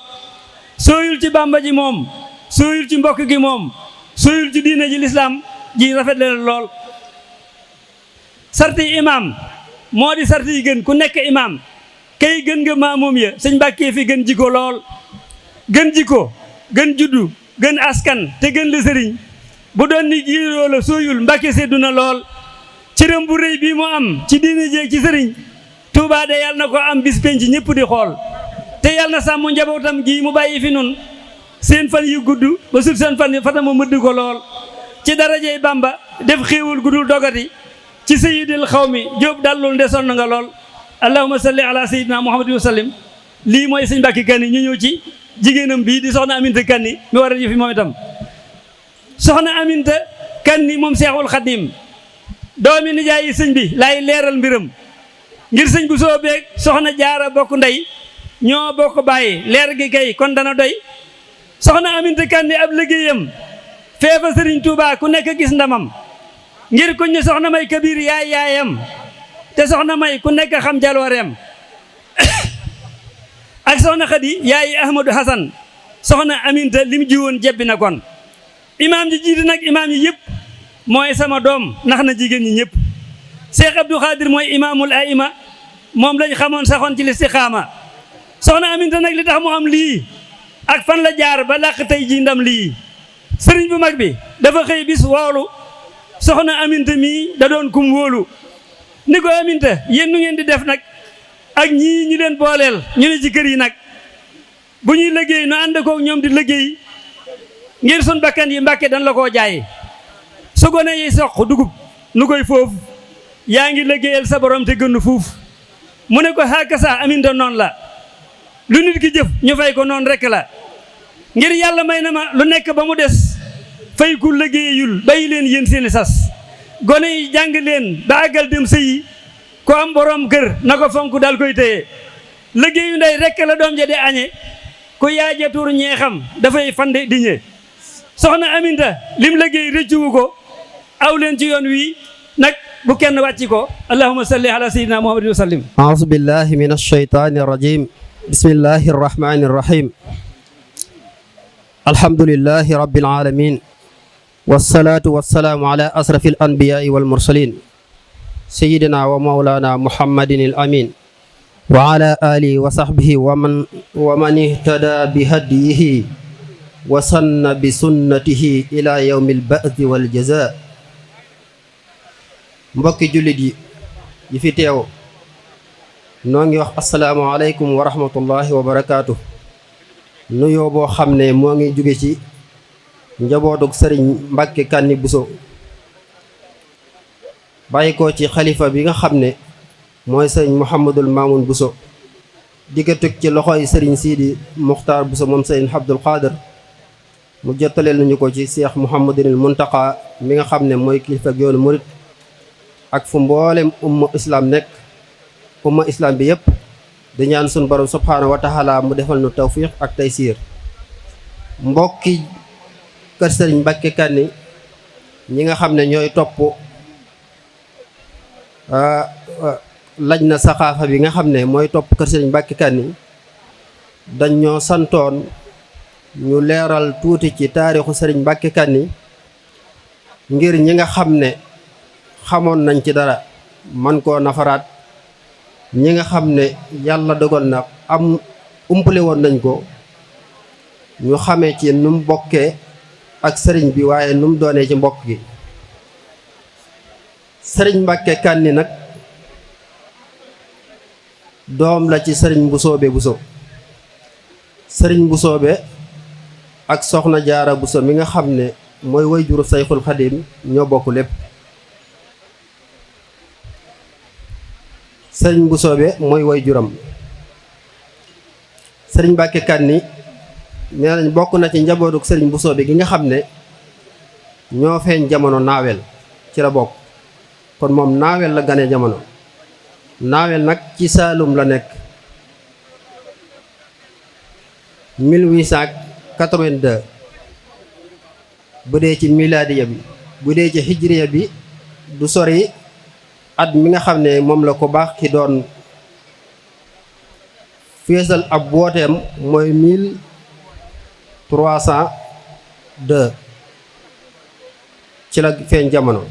sooyul ci Bàmba ji moom sooyul ci mbokk gi moom sooyul ci diine ji lislaam ji rafet la lool sarti imaam moo di sarti yi gën ku nekk imaam kay gën nga maamoom ya sëñ Mbàkke fi gën jikko lool gën jikko gën juddu gën askan te gën la sëriñ bu doon ni jiiroo la sooyul Mbàkke seddu na lool cëram bu rëy bii mu am ci diine jeeg ci sëriñ Tuubaa de yàlla na ko am bis penc ñëpp di xool te yàlla na sàmm njabootam gi mu bàyyi fi nun seen fan yu gudd ba sut seen fan fatama mëdd ko lool ci darajey Bàmba def xéewul gudul dogati ci sayyidil xawmi jóob dallul nde sonn nga lool allahumma salli ala sayyidina muhammadin wa sallim lii mooy sëñ Mbàkke Kanni ñu ñëw ci jigéenam bii di soxna Aminta Kanni mi war a fi moom itam soxna Aminta Kanni moom Seexul Xadiim doomi nijaay yi sëñ bi laay leeral mbiram ngir sëñ bu soo beeg soxna jaara bokk ndey ñoo bokk bàyyi leer gi kay kon dana doy soxna Aminta Kanni ab liggéeyam feefa sëriñ Tuubaa ku nekk gis ndamam ngir kuñ ne soxna may kabir yaayam te soxna may ku nekk xam jalooreem ak soxna Xadi yaayi Ahmadou Hasan soxna Aminta lim jiwoon jebbi na kon imaam ji jiite nag imaam yi yëpp mooy sama doom nax na jigéen ñi ñëpp Cheikh Abdou Khadir mooy imaamul aima moom lañ xamoon saxoon ci listixaama soxna Aminta nag li tax mu am lii ak fan la jaar ba làq tey ji ndam lii sëriñ bu mag bi dafa xëy bis woolu soxna Aminta mii da doon kum wóolu ni ko Aminta yéen nu ngeen di def nag ak ñii ñu leen booleel ñu ne ci kër yi nag bu ñuy liggéey nu ànd koog ñoom di liggéey ngir sun bakkan yi mbàkke dañ la koo jaay su gone yi soq dugub nu koy foofu yaa ngi liggéeyal sa borom te gënnu fuuf mu ne ko xaaka sa Aminta noonu la lu nit ki jëf ñu fay ko noonu rek la ngir yàlla may na ma lu nekk ba mu des fay ku liggéeyul bàyyi leen yéen seeni sas gone yi jàng leen ba àggal dem sëyi ko am borom kër na ko fonk daal koy téye liggéeyu ndey rek la doom ja di añe ku yaaja tuur ñeexam dafay fande di ñe soxna Aminta lim liggéey rëccuwu ko aw leen ci yoon wi nag bu kenn wàcci ko allahumma salli ala sayyidina muhammadin wa sallim a'uuzu billahi min ash-shaytaani ar-rajiim bismillahi ar-rahmaani ar-rahiim alhamdulillahi rabbil aalamiin wassalaatu wassalaamu ala asrafil anbiyaa'i wal mursaliin sayyidina wa mawlaana muhammadin al-amiin wa ala aalihi wa sahbihi wa man ihtadaa bi hadyihi wa sanna bi sunnatihi ila yawmil ba'thi wal jazaa mbokki jullit yi fi teew noo ngi wax assalaamu aleykum wa rahmatullahi wa barakaatu nuyoo boo xam ne moo ngi jóge ci njabootug sëriñ Mbàkke Kanni Buso bàyyi ko ci xalifa bi nga xam ne mooy sëriñ Mouhamadul Mamoun Buso di ko teg ci loxoy sëriñ Sidi Muxtaar Buso moom sëriñ Abdul Xaadir mu jottaleel nañu ko ci Seex Muhammadul Muntaqa mi nga xam ne mooy kilifa ak yoonu murit ak fu mboolem umma islam nekk umma islam bi yëpp di ñaan sun borom subhaanahu wa taala mu defal nu tawfiq ak taysiir mbokki kër sëriñ Mbàkke Kanni ñi nga xam ne ñooy topp laj na saxaafa bi nga xam ne mooy topp kër sëriñ Mbàkke Kanni dañ ñoo santoon ñu leeral tuuti ci taarixu sëriñ Mbàkke Kanni ngir ñi nga xam ne xamoon nañ ci dara man koo nafaraat ñi nga xam ne yàlla dogal na am umpale woon nañ ko ñu xamee ci nu mu bokkee ak sëriñ bi waaye nu mu doonee ci mbokk gi sëriñ Mbàkke Kanni nag doom la ci sëriñ Mbusoobe Buso sëriñ Mbusoobe ak soxna Jaara Buso mi nga xam ne mooy wayjuru Sayxul Xadim ñoo bokk lépp sëriñ Mbusoobe mooy wayjuram sëriñ Mbàkke Kanni nee nañ bokk na ci njabootuk sëriñ Mbusoobe gi nga xam ne ñoo feeñ jamono naawel ci la bokk kon moom naawel la gane jamono naawel nag ci Saalum la nekk 1882 bu dee ci milaadiya bi bu dee ci hijriya bi du sori at mi nga xam ne moom la ko baax ki doon feesal ab wooteem mooy 1302 ci la feeñ jamono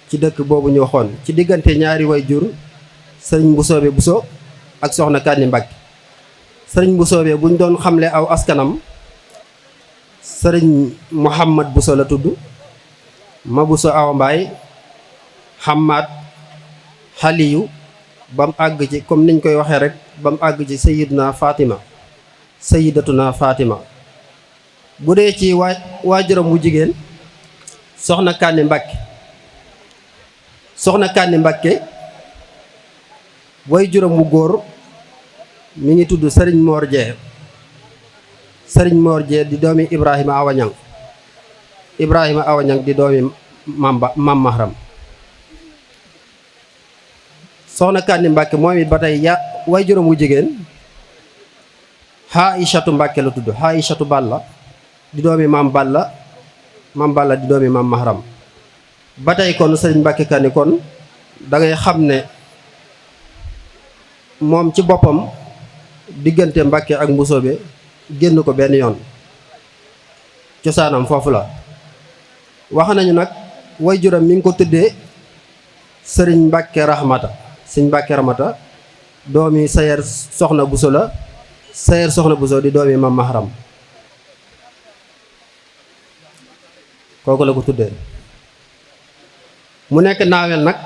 ci dëkk boobu ñu waxoon ci diggante ñaari way jur sëriñ Mbusoobe Buso ak soxna Kanni Mbàkke sëriñ Mbusoobe buñ doon xamle aw askanam sëriñ Muhammad Buso la tudd ma Buso Awa Mbaay Xamaat Xaliyu ba mu àgg ci comme niñ koy waxee rek ba mu àgg ci sayidna Fatima bu dee ci waajuram wu jigéen soxna Kanni Mbàkke waajuram wu góor mi ngi tudd sëriñ Moor Jee di doomi Ibrahima Awañang di doomi Mam Mahram soxna Kanni Mbàkke moom it ba tey waajuram wu jigéen Xaaishatu Mbàkke la tudd Xaaishatu Balla di doomi Mam Balla di doomi Mam Mahram ba tey kon sëriñ Mbàkke Kanni kon da ngay xam ne moom ci boppam diggante Mbàkke ak Mbusoobe génn ko benn yoon cosaanam foofu la wax nañu nag waajuram mi ngi ko tuddee sëriñ Mbàkke Rahmata sëriñ Mbàkke Rahmata doomi Sayer Soxna Buso la Sayer Soxna Buso di doomi Mam Mahram kooku la ko tuddee mu nekk naawel nag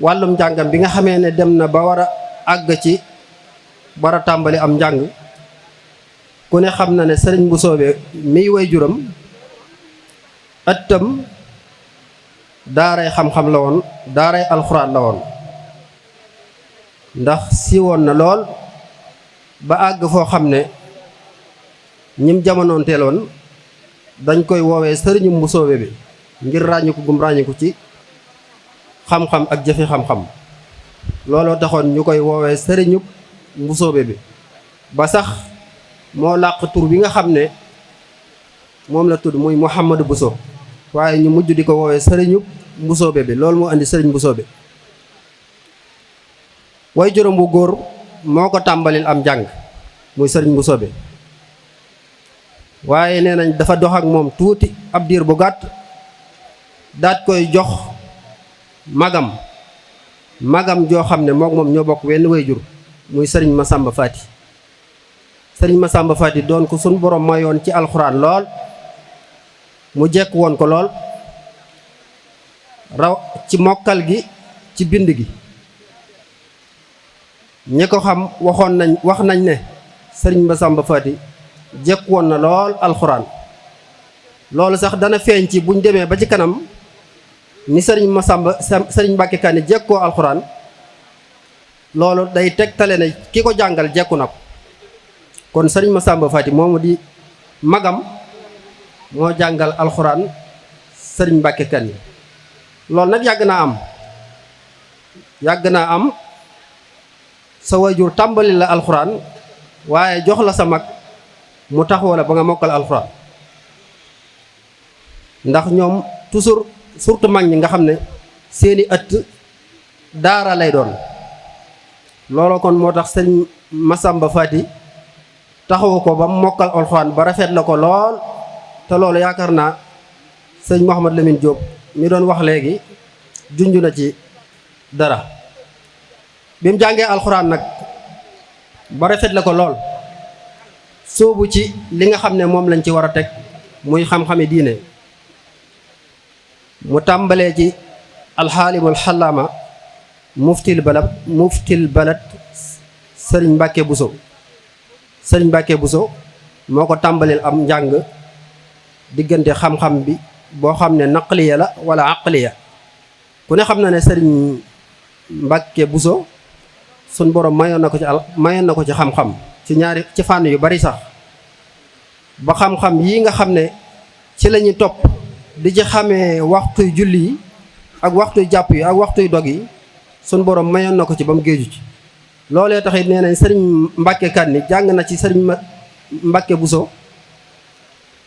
wàllum njàngam bi nga xamee ne dem na ba war a àgg ci war a tàmbali am njàng ku ne xam na ne sëriñ bu soobee miy way juram ëttam daaray xam-xam la woon daaray alxuraan la woon ndax siiwoon na lool ba àgg foo xam ne ñim jamonoonteeloon dañ koy woowee sëriñu mbusoobe bi ngir ràññiku gum ràññiku ci xam-xam ak jëfi xam-xam looloo taxoon ñu koy woowee sëriñu mbusoobe bi ba sax moo làq tur bi nga xam ne moom la tudd muy Mouhamadou Bousso waaye ñu mujj di ko woowee sëriñu mbusoobe bi loolu moo indi sëriñ mbusoobe way juróom bu góor moo ko tàmbalil am njàng muy sëriñ mbusoobe waaye nee nañ dafa dox ak moom tuuti ab diir bu gàtt daat koy jox magam joo xam ne moom ñoo bokk wenn way jur muy sëriñ Masamba Faati sëriñ Masamba Faati doon ko suñ borom mayoon ci alxuraan lool mu jekk woon ko lool raw ci mokkal gi ci bind gi ñi ko xam wax nañ ne sëriñ Masamba Faati jekk woon na lool alxuraan loolu sax dana feeñ ci buñ demee ba ci kanam ni sëriñ Mbàkke Kanni jekkoo alxuraan loolu day tegtale ne ki ko jàngal jekku na ko kon sëriñ Masamba Faati moomu di magam moo jàngal alxuraan sëriñ Mbàkke Kanni loolu nag yàgg naa am sa waajur tàmbali la alxuraan waaye jox la sa mag mu taxawoo la ba nga mokkal alxuraan ndax ñoom toujours surtout mag ñi nga xam ne seeni ëtt daara lay doon looloo kon moo tax sëriñ Masamba Faati taxawu ko ba mu mokkal alxuraan ba rafet la ko lool te loolu yaakaar naa sëñ Mouhamad Lamine Diop mi doon wax léegi junj na ci dara bi mu jàngee alxuraan nag ba rafet la ko lool soobu ci li nga xam ne moom lañ ci war a teg muy xam-xami diine mu tàmbalee ci alxaalimul xalaama muftil balad sëriñ Mbàkke Buso moo ko tàmbaleel am njàng diggante xam-xam bi boo xam ne naqliya la wala aqliya ku ne xam na ne sëriñ Mbàkke Buso suñ borom mayoon na ko ci xam-xam ci fànn yu bari sax ba xam-xam yi nga xam ne ci lañuy topp di ci xamee waxtuy julli yi ak waxtuy jàpp yi ak waxtuy dog yi suñ borom mayoon na ko ci ba mu géeju ci loolee taxit nee nañ sëriñ Mbàkke Kanni jàng na ci sëriñ Mbàkke Buso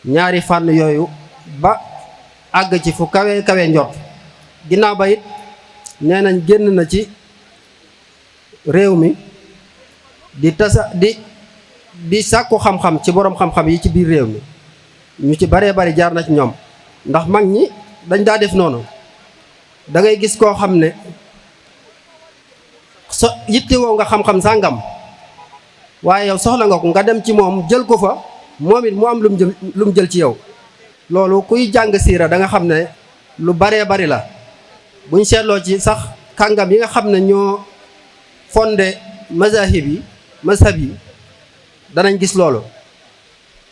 ñaari fànn yooyu ba àgg ci fu kawe njort ginnaaw ba it nee nañ génn na ci réew mi di sàkku xam-xam ci boroom xam-xam yi ci biir réew mi ñu ci baree bari jaar na ci ñoom ndax mag ñi dañ daa def noonu da ngay gis koo xam ne yittewoo nga xam-xam sàngam waaye yow soxla nga ko nga dem ci moom jël ko fa moom it mu am lu mu jël ci yow loolu kuy jàng siira da nga xam ne lu baree bari la buñ seetloo ci sax kàngam yi nga xam ne ñoo fondé mazhab yi danañ gis loolu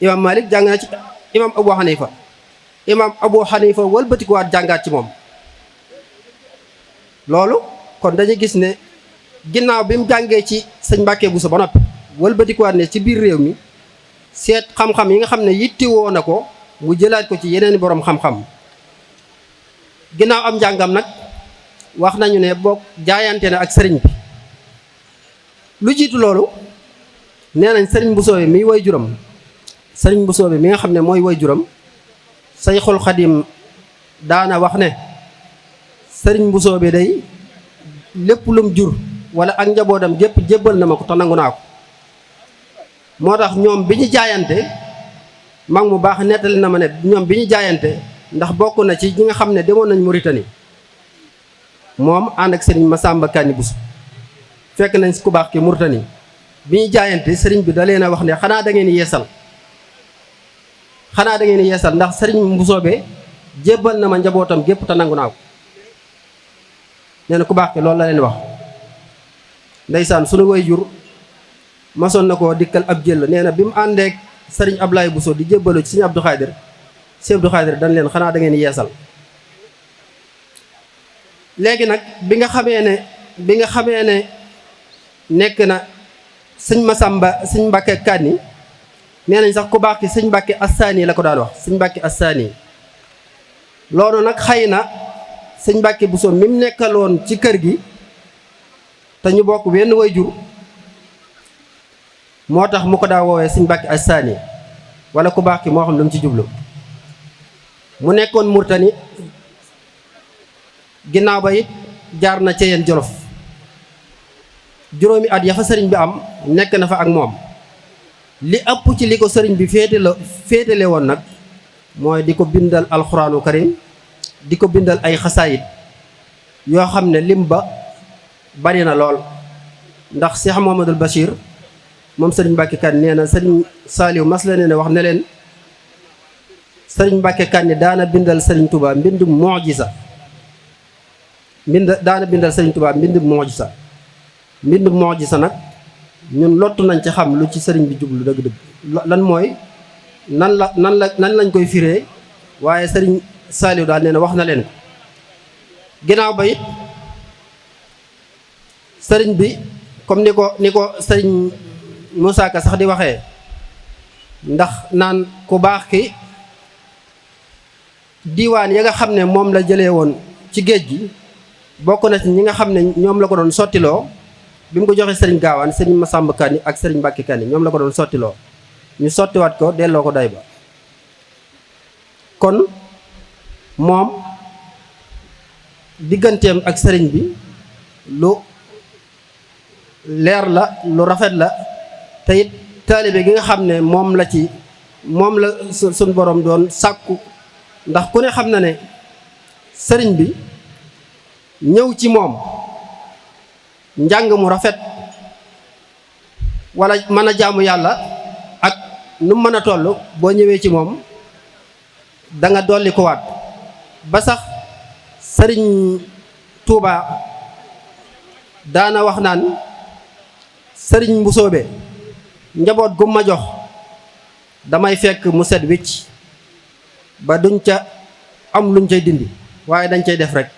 imam Malik jàng na ci imam Abu Hanifa wëlbatikuwaat jàngaat ci moom loolu kon dañuy gis ne ginnaaw bi mu jàngee ci sëñ Mbàkke Buso ba noppi wëlbatikuwaat ne ci biir réew mi seet xam-xam yi nga xam ne yittewoo na ko mu jëlaat ko ci yeneen boroom xam-xam ginnaaw am njàngam nag wax nañu ne boog jaayante na ak sëriñ bi lu jiitu loolu nee nañ sëriñ Busoobe mi way juram sëriñ Busoobe mi nga xam ne mooy way juram Sayxul Xadim daana wax ne sëriñ Busoobe day lépp lum jur wala ak njabootam gépp jébbal na ma ko te nangu naa ko moo tax ñoom bi ñu jaayante mag mu baax nettali na ma ne ñoom bi ñu jaayante ndax bokk na ci ñi nga xam ne demoon nañ Mauritanie moom ànd ak sëriñ Masamba Kanni Bousso fekk nañ si ku baax ki Murtani bi ñu jaayante sëriñ bi da leen a wax ne xanaa da ngeen yeesal ndax sëriñ Mbusoobe jébbal na ma njabootam gépp te nangu naa ko nee na ku baax ki loolu la leen wax. ndeysaan sunu way jur masoon na koo dikkal ab jël nee na bi mu àndeek sëriñ Ablaye Bousso di jébbalu ci sëriñ Abdou Khadir sëriñ Abdou Khadir dañ leen xanaa da ngeen yeesal. léegi nag bi nga xamee ne nekk na sëñ Masamba sëñ Mbàkke Kanni nee nañ sax ku baax ki sëñ Mbàkke Assaani la ko daan wax sëñ Mbàkke Assaani. loolu nag xëy na sëñ Mbàkke Bousso mi mu nekkaloon ci kër gi te ñu bokk wenn way jur moo tax mu ko daa woowee sëñ Mbàkke Assaani wala ku baax ki moo xam lu mu ci jublu. mu nekkoon Murtani ginnaaw ba it jaar na Ceyeen Jolof juróomi at ya fa sëriñ bi am nekk na fa ak moom. li ëpp ci li ko sëriñ bi féetale woon nag mooy di ko bindal alxuraanu karim di ko bindal ay xasaayit yoo xam ne lim ba bari na lool. ndax Cheikh Mouhamadoul Bachir moom sëriñ Mbàkke Kanni nee na sëriñ Saaliw mas la ne wax ne leen sëriñ Mbàkke Kanni daana bindal sëriñ Touba mbindum mu'jiza mbindum mu'jiza nag ñun lottu nañ ci xam lu ci sëriñ bi jublu dëgg-dëgg lan mooy nan lañ koy firee waaye sëriñ Saaliw daal nee na wax na leen ko. ginnaaw ba it sëriñ bi comme ni ko sëriñ Moussa Ka sax di waxee ndax naan ku baax ki diiwaan ya nga xam ne moom la jëlee woon ci géej gi bokk na ci ñi nga xam ne ñoom la ko doon sottiloo bi mu ko joxee sëriñ Gaawaan sëriñ Masamba Kanni ak sëriñ Mbàkke Kanni ñoom la ko doon sottiloo ñu sottiwaat ko delloo ko day ba. kon moom digganteem ak sëriñ bi lu leer la lu rafet la te it taalibe gi nga xam ne moom la suñ borom doon sàkku. ndax ku ne xam na ne sëriñ bi ñëw ci moom njàng mu rafet wala mën a jaamu yàlla ak nu mën a toll boo ñëwee ci moom da nga dolli ko waat ba sax sëriñ Touba daana wax naan sëriñ Mbusoobe njaboot gu ma jox damay fekk mu set wicc ba duñ ca am luñ cay dindi waaye dañ cay def rek.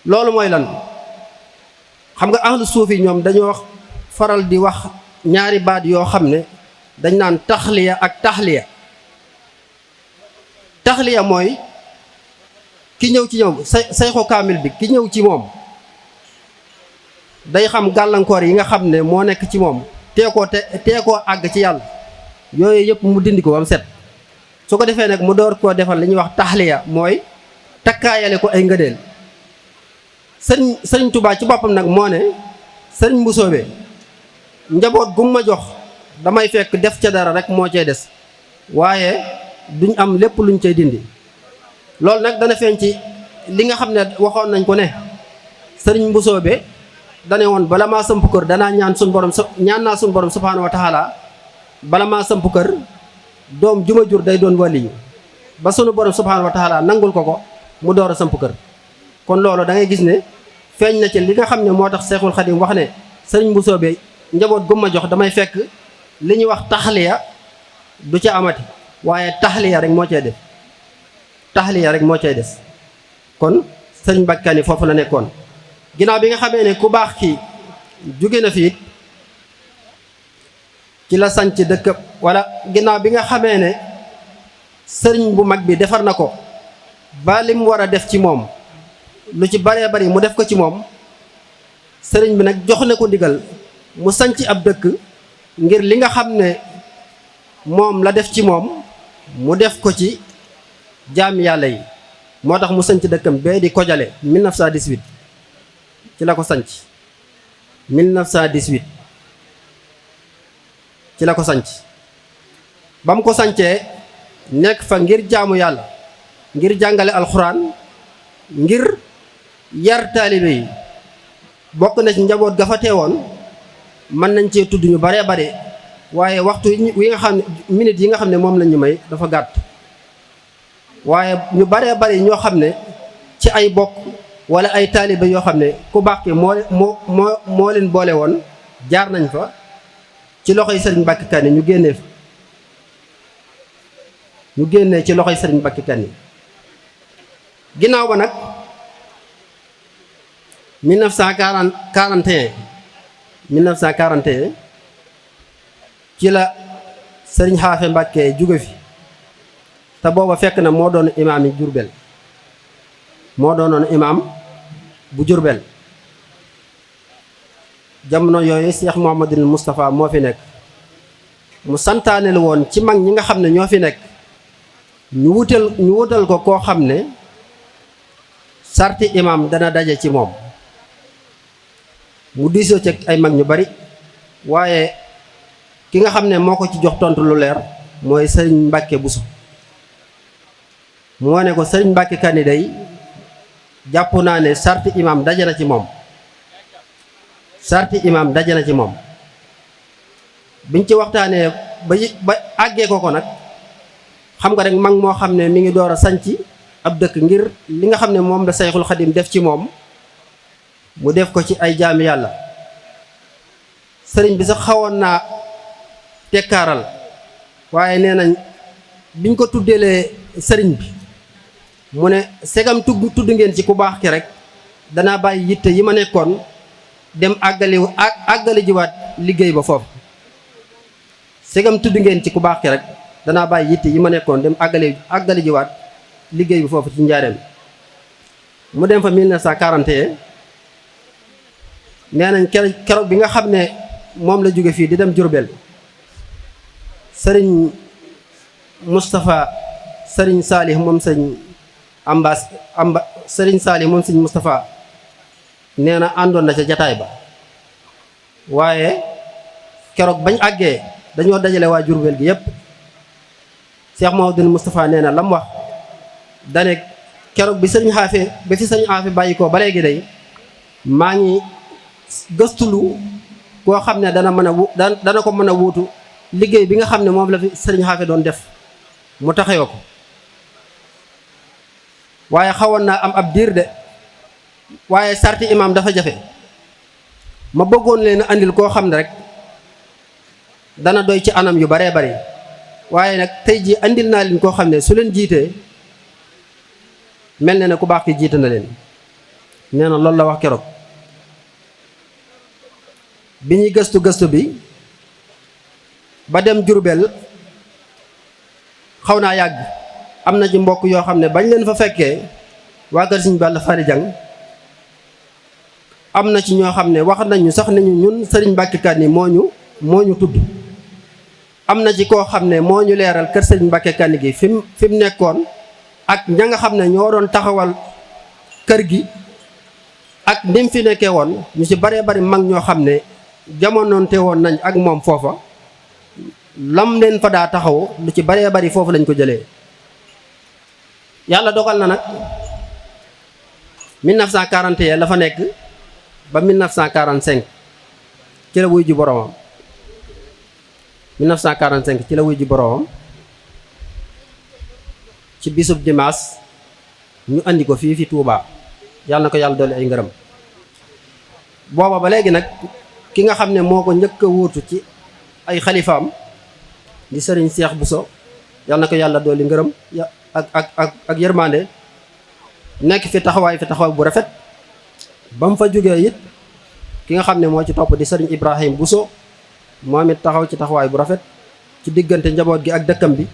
loolu mooy lan xam nga ahlu suufi ñoom dañoo faral di wax ñaari baat yoo xam ne dañ naan taxliya ak taxliya mooy ki ñëw ci ñoom sayxu kaamil bi ki ñëw ci moom day xam gàllankoor yi nga xam ne moo nekk ci moom tee koo àgg ci yàlla yooyu yëpp mu dindi ko ba mu set. su ko defee nag mu door koo defal li ñuy wax taxliya mooy takkaayale ko ay ngëneel. sëriñ Touba ci boppam nag moo ne sëriñ Mbusoobe njaboot gu ma jox damay fekk def ca dara rek moo cay des waaye duñ am lépp luñ cay dindi. loolu nag dana feeñ ci li nga xam ne waxoon nañ ko ne sëriñ Mbusoobe dane woon bala maa samp kër danaa ñaan naa suñ borom subhaanahu wa taala bala maa samp kër doom juma jur day doon waliyu ba sunu borom subhaanahu wa taala nangul ko mu door a samp kër. kon loolu da ngay gis ne feeñ na ci li nga xam ne moo tax Seexul Xadim wax ne sëriñ Mbusoobe njaboot gu ma jox damay fekk li ñuy wax taxliya du ca amati waaye taxliya rek moo cay des kon sëriñ Mbàkke Kanni foofu la nekkoon. ginnaaw bi nga xamee ne ku baax ki jóge na fi ci la sanc dëkk wala ginnaaw bi nga xamee ne sëriñ bu mag bi defar na ko ba lim war a def ci moom lu ci baree bari mu def ko ci moom sëriñ bi nag jox na ko ndigal mu sanc ab dëkk ngir li nga xam ne moom la def ci moom mu def ko ci jaam yàlla yi. moo tax mu sanc dëkkam bee di Kojale 1918 ci la ko sanc 1918 ci la ko sanc ba mu ko sancee nekk fa ngir jaamu yàlla ngir jàngale alxuraan ngir yar taalibe yi bokk na ci njaboot ga fa teewoon mën nañ cee tudd ñu baree bare waaye waxtu yi nga xam ne minute yi nga xam ne moom lañ ñu may dafa gàtt waaye ñu baree bare ñoo xam ne ci ay bokk wala ay taalibe yoo xam ne ku baax ki moo leen boole woon jaar nañ fa ci loxoy sëriñ Mbàkke Kanni ñu génnee ci loxoy sëriñ Mbàkke Kanni ginnaaw ba nag 1941 ci la sëriñ Xaafe Mbàkke jóge fi te booba fekk na moo doon imaam yi Jurbel moo doonoon imaam bu Jurbel jamono yooyu Cheikh Mouhamadul Moustapha moo fi nekk mu santaane la woon ci mag ñi nga xam ne ñoo fi nekk ñu wutal ko koo xam ne sarti imaam dana daje ci moom mu diisoo ci ay mag ñu bari waaye ki nga xam ne moo ko ci jox tontu lu leer mooy sëriñ Mbàkke Buso moo ne ko sëriñ Mbàkke Kanni day jàpp naa ne sarti imaam daje na ci moom biñ ci waxtaanee ba àggee ko nag xam nga rek mag moo xam ne mi ngi door a sanc ab dëkk ngir li nga xam ne moom la Sayxul Xadim def ci moom mu def ko ci ay jaami yàlla sëriñ bi sax xawoon naa tekkaaral waaye nee nañ biñ ko tuddeelee sëriñ bi mu ne segam tudd ngeen ci ku baax ki rek danaa bàyyi yitte yi ma nekkoon dem àggali jiwaat liggéey ba foofu segam tudd ngeen ci ku baax ki rek danaa bàyyi yitte yi ma nekkoon dem àggali jiwaat liggéey bi foofu ci njaareem mu dem fa 1941 nee nañ keroog bi nga xam ne moom la jóge fii di dem Jurbel sëriñ Moustapha sëriñ Saalih moom sëriñ Moustapha nee na àndoon na ca jataay ba waaye keroog bañ àggee dañoo dajale waa Jurbel gi yépp Cheikh Mouhamadoul Moustapha nee na lam wax dane keroog bi sëriñ Xaafe ba fi sëriñ Xaafe bàyyi ko ba léegi day maa ngi gëstulu koo xam ne dana ko mën a wuutu liggéey bi nga xam ne moom la fi sëriñ Xaafe doon def mu taxayoo ko waaye xawoon naa am ab diir de waaye sarti imaam dafa jafe ma bëggoon leen andil koo xam ne rek dana doy ci anam yu baree bari waaye nag tey jii andil naa leen koo xam ne su leen jiitee mel na ne ku baax ki jiite na leen nee na loolu la wax keroog bi ñuy gëstu bi ba dem Jurbel xaw naa yàgg am na ci mbokk yoo xam ne bañ leen fa fekkee waa kër Sëriñ Balla Fally Dieng am na ci ñoo xam ne wax nañu sax nañu ñun sëriñ Mbàkke Kanni moo ñu tudd am na ci koo xam ne moo ñu leeral kër sëriñ Mbàkke Kanni gi fi mu nekkoon ak ña nga xam ne ñoo doon taxawal kër gi ak ni mu fi nekkee woon ñu ci baree bari mag ñoo xam ne jamonoonte woon nañ ak moom foofa lam leen fa daa taxaw lu ci baree bari foofu lañ ko jëlee yàlla dogal na nag 1941 la fa nekk ba 1945 ci la wuy ji boromam 1945 ci la wuy ji boromam ci bisub dimanche ñu andi ko fii fi Touba yàlla na ko yàlla dolli ay ngërëm booba ba léegi nag ki nga xam ne moo ko njëkk a wuutu ci ay xalifaam di sëriñ Cheikh Bousso yàlla na ko yàlla dolli ngërëm ak yërmande nekk fi taxawaay bu rafet ba mu fa jógee it ki nga xam ne moo ci topp di sëriñ Ibrahim Bousso moom it taxaw ci taxawaay bu rafet ci diggante njaboot gi ak dëkkam bi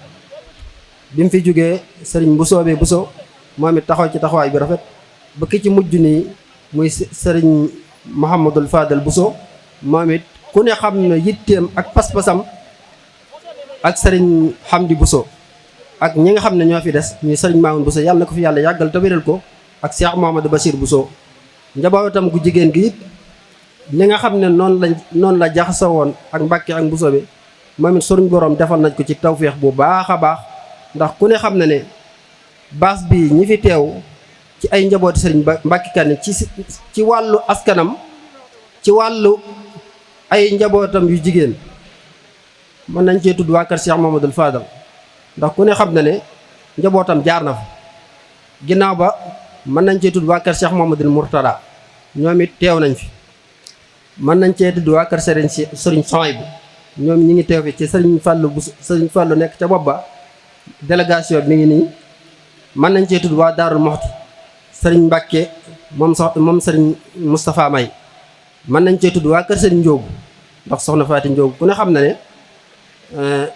mu fi jógee sëriñ Bousso moom it taxaw ci taxawaay bu rafet ba ki ci mujj nii muy sëriñ Mouhamadul Fadal Bousso moom it ku ne xam ne yitteem ak pas-pasam ak sëriñ Hamdi Bousso ak ñi nga xam ne ñoo fi des ñuy sëriñ Mamoun Bousso yàlla na ko fi yàlla yàggal te wéral ko ak Cheikh Mouhamadou Bachir Bousso njabootam gu jigéen gi it li nga xam ne noonu la jaxasoo woon ak Mbàkke ak Bousso bi moom it suñu borom defal nañ ko ci tawféex bu baax a baax ndax ku ne xam ne baas bi ñi fi teew ci ay njabooti sëriñ Mbàkke Kanni ci wàllu askanam, ci wàllu ay njabootam yu jigéen mën nañ cee tudd waa kër Cheikh Mamadou Fadal, ndax ku ne xam na ne njabootam jaar na fa. ginnaaw ba mën nañ cee tudd waa kër Cheikh Mamadou Mourtada, ñoom it teew nañ fi. mën nañ cee tudd waa kër sëriñ Sohaybu, ñoom ñi ngi teew fi ci sëriñ Fàllu nekk ca bopp ba, délégation bi mi ngi nii. mën nañ cee tudd waa Daarul Moxti, sëriñ Mbàkke moom sëriñ Moustapha May. mën nañ cee tudd waa kër sëriñ Njóogu, ndax soxna Faati Njóogu ku ne xam na ne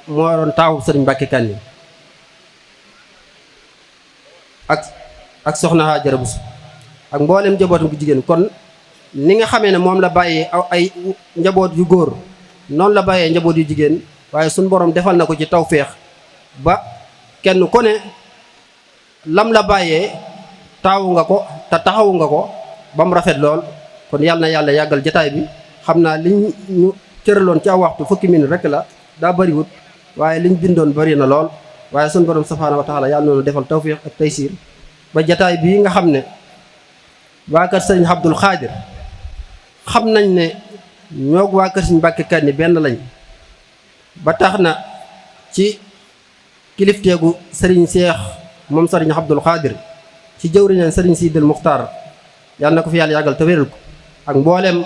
moo waroon taawu sëriñ Mbàkke Kanni, ak soxna Haajara Buso ak mboolem njabootam gu jigéen. kon ni nga xamee ne moom la bàyyee ay njaboot yu góor, noonu la bàyyee njaboot yu jigéen, waaye suñ borom defal na ko ci tawféex ba kenn ku ne lam la bàyyee taawu nga ko te taxawu nga ko ba mu rafet lool. kon yàlla na yàlla yàggal jataay bi. xam naa liñ ñu cëraloon ci aw waxtu fukki minute rek la, daa bëriwut, waaye liñ bindoon bëri na lool. waaye suñ borom subhaanahu wa taala yàlla noonu defal tawféex ak taysiir ba jataay bii nga xam ne waa kër sëriñ Abdul Xaadir xam nañ ne ñoog waa kër sëriñ Mbàkke Kanni benn lañ, ba tax na ci kilifteegu sëriñ Seex moom sëriñ Abdul Xaadir ci jëwriñam sëriñ Sidil Muxtaar, yàlla na ko fi yàlla yàggal te wéral ko, ak mbooleem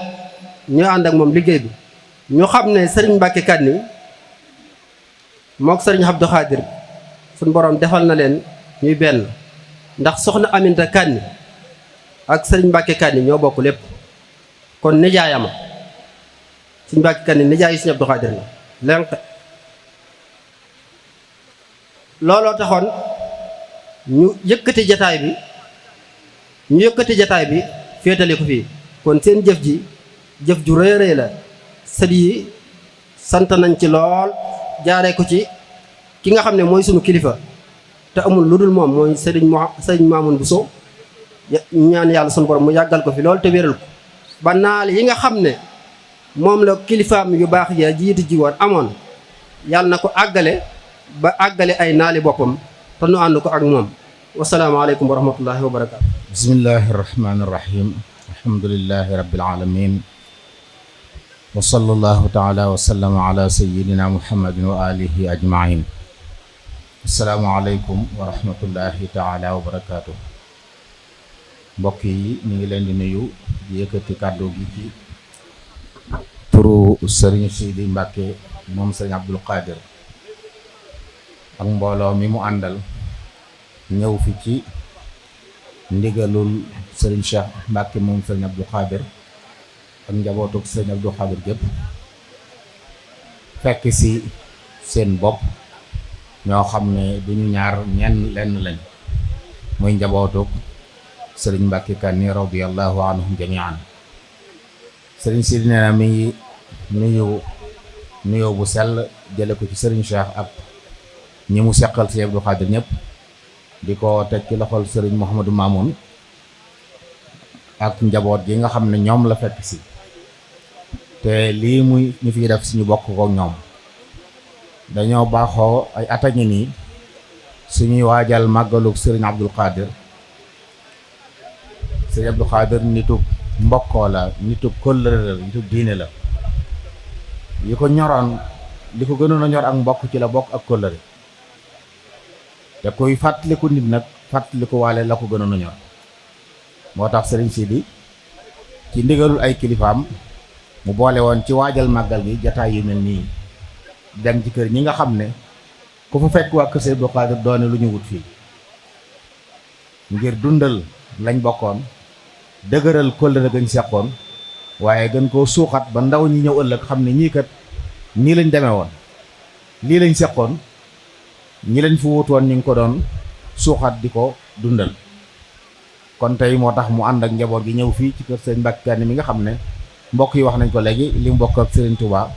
ñu ànd ak moom liggéey bi. ñu xam ne sëriñ Mbàkke Kanni mook sëriñ Abdul Xaadir suñ borom defal na leen ñuy benn, ndax soxna Aminta Kanni ak sëriñ Mbàkke Kanni ñoo bokk lépp. kon nijaayama sëriñ Mbàkke Kanni nijaayu sëriñ Abdul Xaadir la lenk. looloo taxoon ñu yëkkati jataay bi féetale ko fii. kon seen jëf ji jëf ju rëy rëy la. sët yi sant nañ ci lool, jaaree ko ci ki nga xam ne mooy sunu kilifa te amul lu dul moom, mooy sëriñ Maamun Buso. ñaan yàlla sunu borom mu yàggal ko fi lool te wéral ko ba naal yi nga xam ne moom la kilifaam yu baax ya jiitu ji woon amoon, yàlla na ko àggale ba àggale ay naali boppam te nu ànd ko ak moom. wasalaamaaleykum wa rahmatullahi wa barakaatu. bismillahi irrahmani irrahim. alhamdulilahi rabbil alamin wa sallallahu taala wa sallama ala sayidina muhammadin wa alihi ajmain. asalaamaaleykum wa rahmatullahi taala wa barakaatu. mbokk yi ñu ngi leen di nuyu di yëkkati kàddu gi ci turu sëriñ Sidi Mbàkke moom sëriñ Abdul Qadir ak mbooloo mi mu àndal ñëw fi ci ndigalul sëriñ Cheikh Mbàkke moom sëriñ Abdul Qadir ak njabootuk sëriñ Abdul Qadir gépp fekk si seen bopp ñoo xam ne duñu ñaar ñenn lenn lañ, muy njabootuk sëriñ Mbàkke Kanni radiyallahu anhum jamian. sëriñ Sidi nee na mi ngi nuyoo bu sell jële ko ci sëriñ Cheikh ak ñi mu seqal si Abdul Xaadir ñëpp, di ko teg ci loxol sëriñ Mouhamadou Mamoun ak njaboot gi nga xam ne ñoom la fekk si, te lii muy ñu fiy def suñu bokk ko ñoom. dañoo baaxoo ay at a ngi nii suñuy waajal màggalug sëriñ Abdul Xaadir. sëriñ Abdul Xaadir nitub mbokkoo la, nitub kóllëre la, nitub diine la. yi ko ñoroon, li ko gënoon a ñor ak mbokk ci la bokk ak kóllëre. te kuy fàttaliku nit nag fàttaliku waale la ko gënoon a ñor. moo tax sëriñ Sidi ci ndigalul ay kilifaam mu boole woon ci waajal màggal gi jataay yu mel nii, dem ci kër ñi nga xam ne ku fa fekk waa kër sëriñ Abdul Xaadir doone lu ñu wut fii, ngir dundal lañ bokkoon, dëgëral kóllëre gañ seqoon, waaye gën koo suuxat ba ndaw ñi ñëw ëllëg xam ne ñii kat nii lañ demee woon, lii lañ seqoon, ñi lañ fu wut woon ñu ngi ko doon suuxat di ko dundal. kon tey moo tax mu ànd ak njaboot gi ñëw fii ci kër sëriñ Mbàkke Kanni mi nga xam ne mbokk yi wax nañ ko léegi li mu bokk ak sëriñ Touba,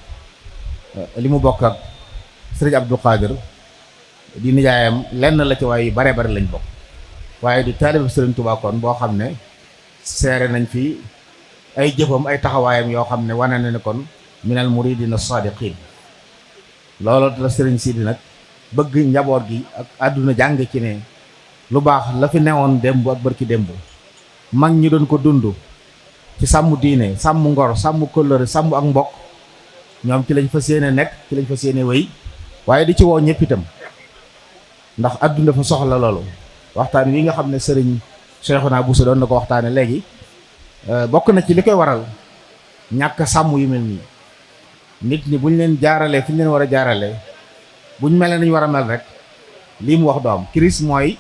li mu bokk ak sëriñ Abdul Xaadir di nijaayam lenn la ci, waaye yu bare bare lañ bokk, waaye di taalibe sëriñ Touba kon boo xam ne seere nañ fi ay jëfam ay taxawaayam yoo xam ne wane na ne kon minal muridina sadiqin. loolu la sëriñ Sidi nag bëgg njaboot gi ak àdduna jàng ci ne lu baax la fi newoon démb ak bërki démb mag ñi doon ko dund ci sàmm diine sàmm ngor sàmm kóllëre sàmm ak mbokk ñoom ci lañ fas yéene nekk ci lañ fas yéene wéy waaye di ci woo ñëpp itam ndax adduna dafa soxla loolu. waxtaan wi nga xam ne sëriñ Cheikhouna Bousso doon na ko waxtaane léegi bokk na ci li koy waral ñàkk sàmm yu mel nii nit ñi buñ leen jaaralee fi ñu leen war a jaaralee buñ mel nañu war a mel rek lii mu wax du am crise mooy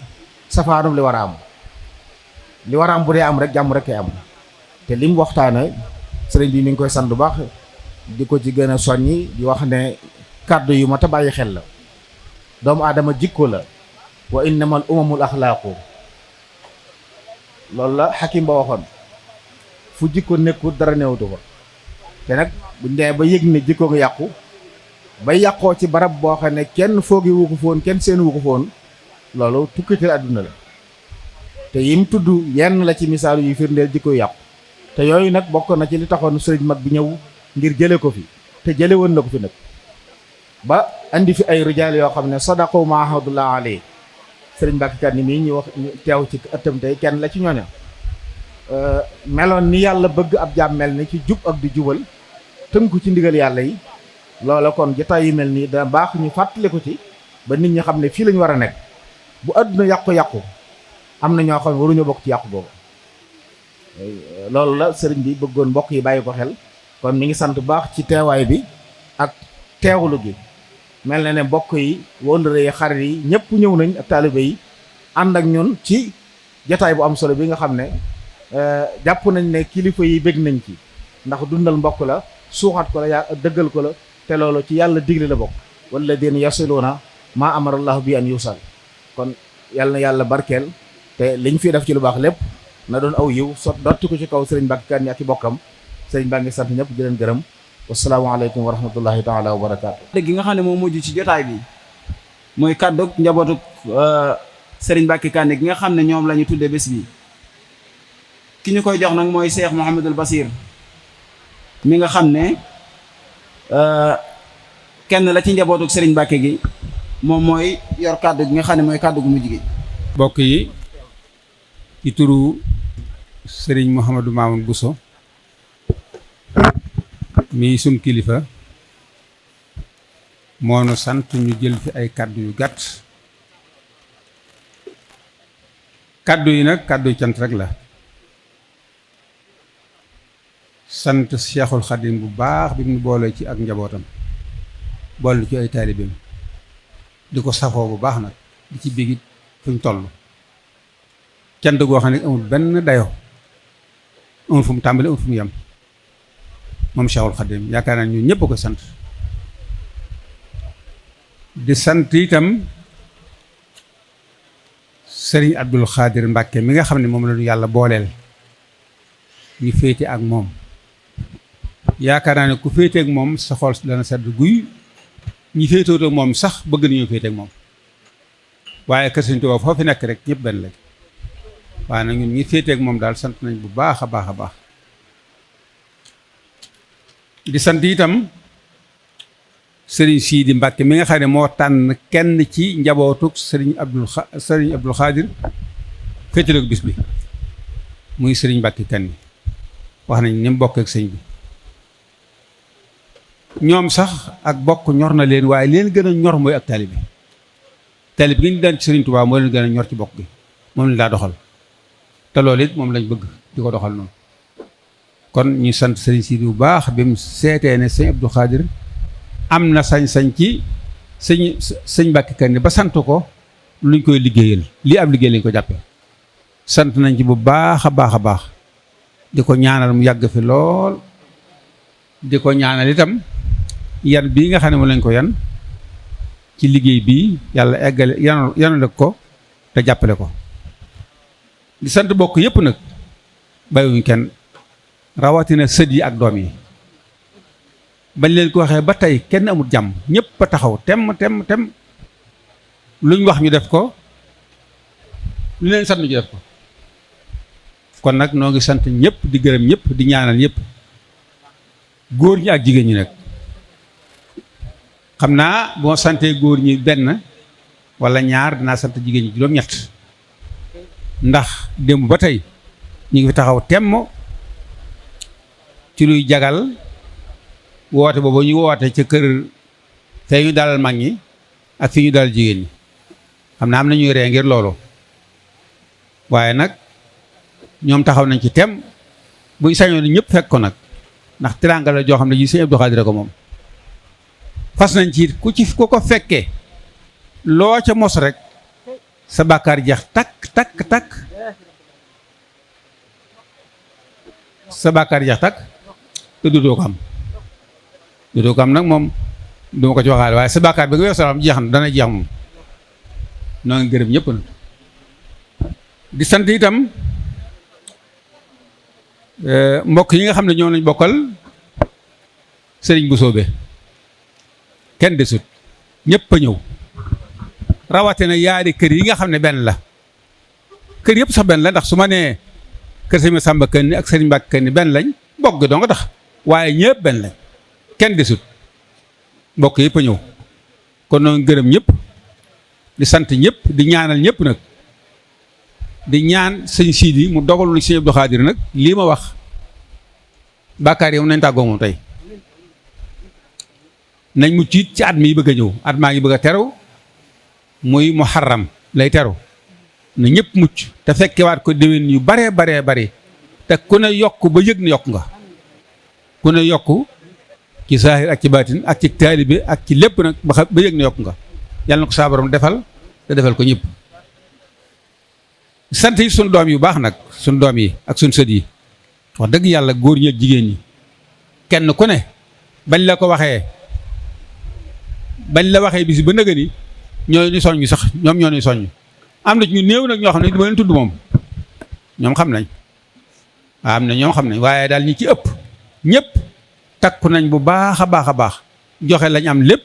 safaanum li war a am li war a am bu dee am rek jàmm rek am te li mu waxtaane sëriñ bi mi ngi koy sant bu baax di ko ci gën a soññi di wax ne kàddu yu mat a bàyyi xel la doomu aadama jikko la wa innamal umamul axlaaqu loolu la xakim ba waxoon fu jikko nekkul dara newatu ko te nag buñ demee ba yëg ne jikko nga yàqu ba yàqoo ci barab boo xam ne kenn foogi wu ko foon kenn seen wu ko foon loolu tukkital àdduna la te yim tudd yenn la ci misaalu yu firndeel jikko yàqu te yooyu nag bokk na ci li taxoon sëriñ mag bi ñëw ngir jële ko fi te jële woon na ko fi nag ba andi fi ay rijaal yoo xam ne sadaqu ma ahadullah alayhi sëriñ Mbàkke Kanni mii ñu wax ñu teew ci ëttam tey kenn la ci ñooña meloon ni yàlla bëgg ab jaam mel ni ci jub ak di jubal tënku ci ndigal yàlla yi loola kon jotaay yu mel nii dana baax ñu fàttali ko ci ba nit ñi xam ne fii lañu war a nekk bu àdduna yàqu-yàqu am na ñoo xam ne waruñoo bokk ci yàqu boobu loolu la sëriñ bi bëggoon mbokk yi bàyyi ko xel kon mi ngi sant bu baax ci teewaay bi ak teewlu gi mel na ne mbokk yi wóllëre yi xarit yi ñëpp ñëw nañ ak taalibe yi ànd ak ñun ci jotaay bu am solo bi nga xam ne jàpp nañ ne kilifa yi bég nañ ci ndax dundal mbokk la suuxat ko la yaa dëggal ko la te loolu ci yàlla digle la bokk walladina yasiluuna maa amara allahu bi an yusal kon yàlla na yàlla barkeel te liñ fi def ci lu baax lépp na doon aw yiw sot dotti ko ci kaw sëriñ Mbàkke Kanni ak i bokkam sëriñ baa ngi sant ñëpp di leen gërëm wasalaamaaleykum wa rahmatullahi taala wa barakaatu. dëgg gi nga xam ne moo mujj ci jotaay bi mooy kàddu njabootu sëriñ Mbàkke Kanni gi nga xam ne ñoom la ñu tuddee bés bi ki ñu koy jox nag mooy Cheikh Mouhamadul Basir mi nga xam ne kenn la ci njabootu sëriñ Mbàkke gi moom mooy yor kàddu gi nga xam ne mooy kàddu gu mujj gi. mbokk yi ci turu sëriñ Mouhamadou Mamoun Bousso mi sum kilifa moo nu sant ñu jël fi ay kàddu yu gàtt kàddu yi nag kàddu yu cant rek la sant Cheikhul Khadim bu baax bi mu boole ci ak njabootam boole ci ay taalibeem di ko safoo bu baax nag di ci bégit fuñ toll cant goo xam ne amul benn dayo amul fu mu tàmbali amul fu mu yem moom Cheikhul Khadim yaakaar naa ñu ñëpp a ko sant di sant itam Serigne Abdul Khadir Mbàkke mi nga xam ne moom la ñu yàlla booleel ñu féete ak moom yaakaar naa ne ku féete ak moom sa xol dana sedd guy ñi féetewut ak moom sax bëgg nañoo féete ak moom waaye kër Sëriñ Tuubaa foo fi nekk rek ñëpp benn lañ waaye nag ñun ñi féete ak moom daal sant nañ bu baax a baax a baax di sant itam sëriñ Sidi Mbàkke mi nga xam ne moo tànn kenn ci njabootuk sëriñ Abdul Xaadir féetale ko bis bi muy sëriñ Mbàkke Kanni wax nañ ni mu bokk ak sëñ bi ñoom sax ak bokk ñor na leen waaye leen gën a ñor mooy ak taalibe gi ñu daan ci sëriñ Tuubaa moo leen gën a ñor ci bokk gi moom lañ daa doxal te loolu it moom lañ bëgg di ko doxal noonu kon ñu sant sëriñ Sidi bu baax bi mu seetee ne sëñ Abdou Khadir am na sañ-sañ ci sëñ Mbàkke Kanni ba sant ko luñ koy liggéeyal lii ab liggéey lañ ko jàppee sant nañ ci bu baax a baax a baax di ko ñaanal mu yàgg fi lool di ko ñaanal itam yan bii nga xam ne mu lañ ko yan ci liggéey bii yàlla eggale yanale ko te jàppale ko di sant bokk yépp nag bàyyiwuñ kenn rawatina sët yi ak doom yi bañ leen ko waxee ba tey kenn amul jàmm ñëpp a taxaw tem luñ wax ñu def ko lu leen sant ñu def ko kon nag noo ngi sant ñëpp di gërëm ñëpp di ñaanal ñëpp góor ñi ak jigéen ñi nag xam naa boo santee góor ñi benn wala ñaar dinaa sant jigéen ñi juróom-ñett ndax démb ba tey ñu ngi fi taxaw temm ci luy jagal woote boobu ñu woote ca kër tey ñu dalal mag ñi ak fi ñu dalal jigéen ñi xam naa am na ñuy ree ngir loolu waaye nag ñoom taxaw nañ ci temm buñ sañoon ñëpp fekk ko nag ndax teraanga la joo xam ne ji sëñ Abdou Khadir ko moom fas nañ ci ku ko fekkee loo ca mos rek sa bàkkaar jeex takk sa bàkkaar jeex takk te dudoo ko am nag moom duma ko ci waxaale waaye sa bàkkaar bi nga weesu am jeex na dana jeex moom noo ngi gërëm ñëpp na di sant itam mbokk yi nga xam ne ñoo lañ bokkal sëriñ bu soobe kenn desut ñëpp a ñëw rawatina yaari kër yi nga xam ne benn la kër yëpp sax benn la ndax su ma nee kër sëriñ Samba Kanni ak sëriñ Mbàkke Kanni benn lañ bokk gi doo nga tax waaye ñëpp benn lañ kenn desut mbokk yëpp a ñëw kon noo ngi gërëm ñëpp di sant ñëpp di ñaanal ñëpp nag di ñaan sëñ Sidi mu dogal lu sëñ Abdou Khadir nag lii ma wax bàkkaar yi nañ tàggoo moom tey nañ mucc it ci at mi bëgg a ñëw at maa ngi bëgg a teru muy muharram lay teru na ñëpp mucc te fekkewaat ko déwén yu baree bari te ku ne yokk ba yëg ne yokk nga ku ne yokk ci saahir ak ci baatin ak ci taalibe ak ci lépp nag ba yëg ne yokk nga yàlla na ko saa borom defal te defal ko ñëpp sant yi suñ doom yu baax nag suñ doom yi ak suñ sët yi wax dëgg yàlla góor ñi ak jigéen ñi kenn ku ne bañ la waxee bis ba nëga ni ñoo ñu soññ sax ñoom ñoo ñu soññ am na ci ñu néew nag ñoo xam ne dama leen tudd moom ñoom xam nañ am na ñoom xam nañ waaye daal ñi ci ëpp ñëpp takku nañ bu baax a baax joxe lañ am lépp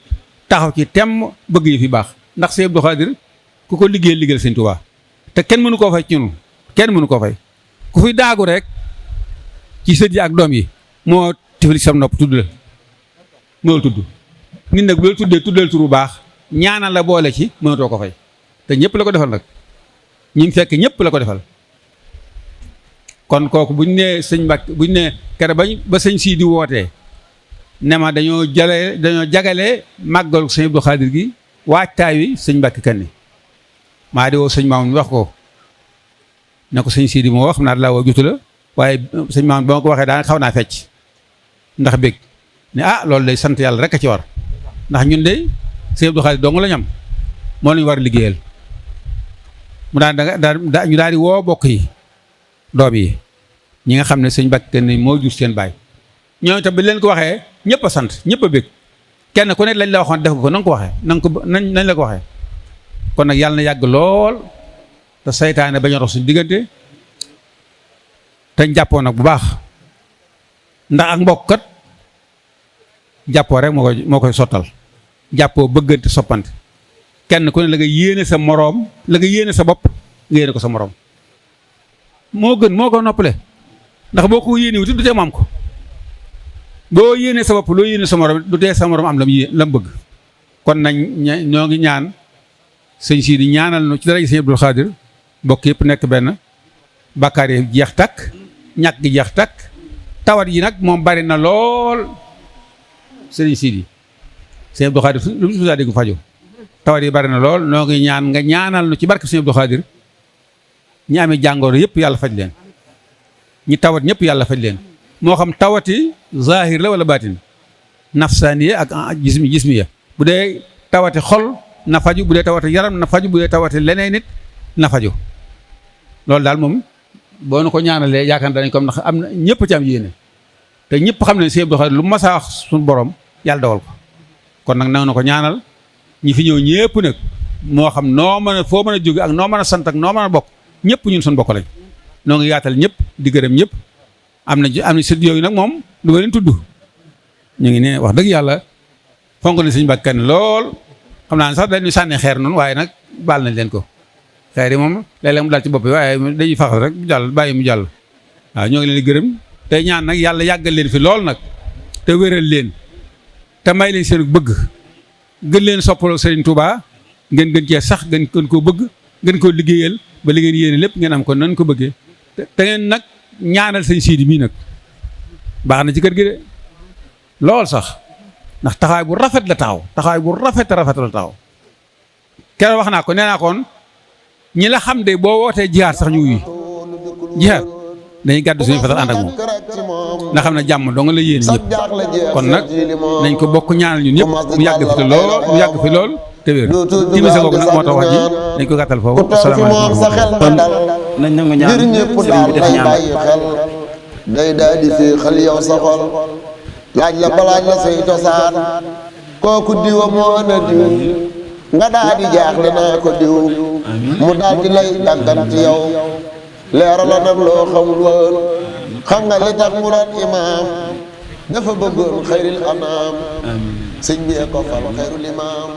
taxaw ci temm bëgg yi fi baax ndax Sëñ Abdou Khadir ku ko liggéeyal Sëñ Tuubaa te kenn mënu koo fay ci ñun kenn mënu koo fay ku fi daagu rek ci sët yi ak doom yi moo tifli sam nopp tudd la moo tudd nit nag bu la tuddal tur bu baax ñaanal la boole ci mënatoo ko fay te ñëpp la ko defal nag ñi fekk ñëpp la ko defal kon kooku buñ nee sëñ Mbàkke buñ nee kere ba sëñ Sidi wootee ne ma dañoo jagale màggal Sëñ Abdou Khadir gi waajtaay wi sëñ Mbàkke Kanni maa di woo sëñ Maam wax ko ne ko sëñ Sidi moo wax xam naa laa woo jutu la waaye sëñ Maam ba ma ko waxee daan xaw naa fecc ndax bég ne loolu day sant yàlla rek a ci war ndax ñun de Sëñ Abdou Khadir dong la ñam moo lañu war a liggéeyal mu ñu daal di woo bokk yi doom yi ñi nga xam ne sëñ Mbàkke Kanni moo jur seen baay ñooñu itam bi leen ko waxee ñëpp a sant ñëpp a bég kenn ku ne lañ la waxoon def ko na nga ko waxee nañ la ko waxee kon nag yàlla na yàgg lool te saytaane bañ a dox suñu diggante te jàppoo nag bu baax ndax ak mbokk kat jàppoo rek moo koy sottal jàppoo bëggante soppante kenn ku ne la nga yéene sa moroom la nga yéene sa bopp nga yéene ko sa moroom moo ko noppale ndax boo ko yéene wuti du tee mu am ko boo yéene sa bopp loo yéene sa moroom du tee sa moroom am la mu bëgg kon nañ ñoo ngi ñaan sëñ Sidi ñaanal nu ci dara Sëñ Abdou Khadir bokk yëpp nekk benn bàkkaar yi jeex takk ñàkk gi jeex takk tawat yi nag moom bari na lool sëñ Sidi Sëñ Abdou Khadir lu mu saa dégg faju tawat yi bari na lool noo ngi ñaan nga ñaanal nu ci barke Sëñ Abdou Khadir ñi amee jàngoro yëpp yàlla faj leen ñi tawat ñëpp yàlla faj leen moo xam tawati zahir la wala baatin nafsaaniya ak jismiya bu dee tawati xol na faju bu dee tawati yaram na faju bu dee tawati leneen nit na faju loolu daal moom boo nu ko ñaanalee yaakaar dañ ko am ndax am na ñëpp ci am yéene te ñëpp xam ne Sëñ Abdou Khadir lu ma saa wax suñu borom yàlla dogal ko kon nag na ko ñaanal ñi fi ñëw ñëpp nag moo xam noo mën a foo mën a jóge ak noo mën a sant ak noo mën a bokk ñëpp ñun suñu bokk lañ noo ngi yaatal ñëpp di gërëm ñëpp am na sët yooyu nag moom du ma leen tudd ñu ngi ne wax dëgg yàlla fonk na Sëñ Mbàkke Kanni lool xam naa ne sax dañuy sànni xeer noonu waaye nag baal nañ leen ko xeer yi moom léeg-léeg mu daal ci bopp bi waaye dañuy faxal rek mu jàll bàyyi mu jàll waaw ñoo ngi leen di gërëm tey ñaan nag yàlla yàggal leen fi lool nag te wéral leen te may leen seen bëgg gën leen soppaloo Serigne Touba ngeen gën cee sax gën koo bëgg gën koo liggéeyal ba li ngeen yéene lépp ngeen am ko nan ko bëggee te ngeen nag ñaanal sëñ Sidi mii nag baax na ci kër gi de lool sax ndax taxawaay bu rafet la taxaw taxawaay bu rafet la taxaw keroog wax naa ko nee naa koon ñi la xam de boo wootee jihaat sax ñu wuyu jihaat dañuy gàddu suñu fetal ànd ak moom nga xam ne jàmm dong la yéene ñëpp kon nag nañ ko bokk ñaanal ñun ñëpp mu yàgg fi lool te wér ci misa googu nag moo tax wax ji dañ ko gàttal foofu asalaamaaleykum kon nañ nangu ñaan ngir ñëpp sëriñ daal bi def day ñaan bàyyi xel day daal di fii xel yow sa xol laaj la balaaj la say cosaan kooku diwa moo ana diw nga daal di jaaxle naa ko diw mu daal di lay dàggan ci yow leeral la nag loo xamul woon xam nga li tax mu doon imaam dafa bëggoon xayril anaam sëñ bi ko fal xayrul imaam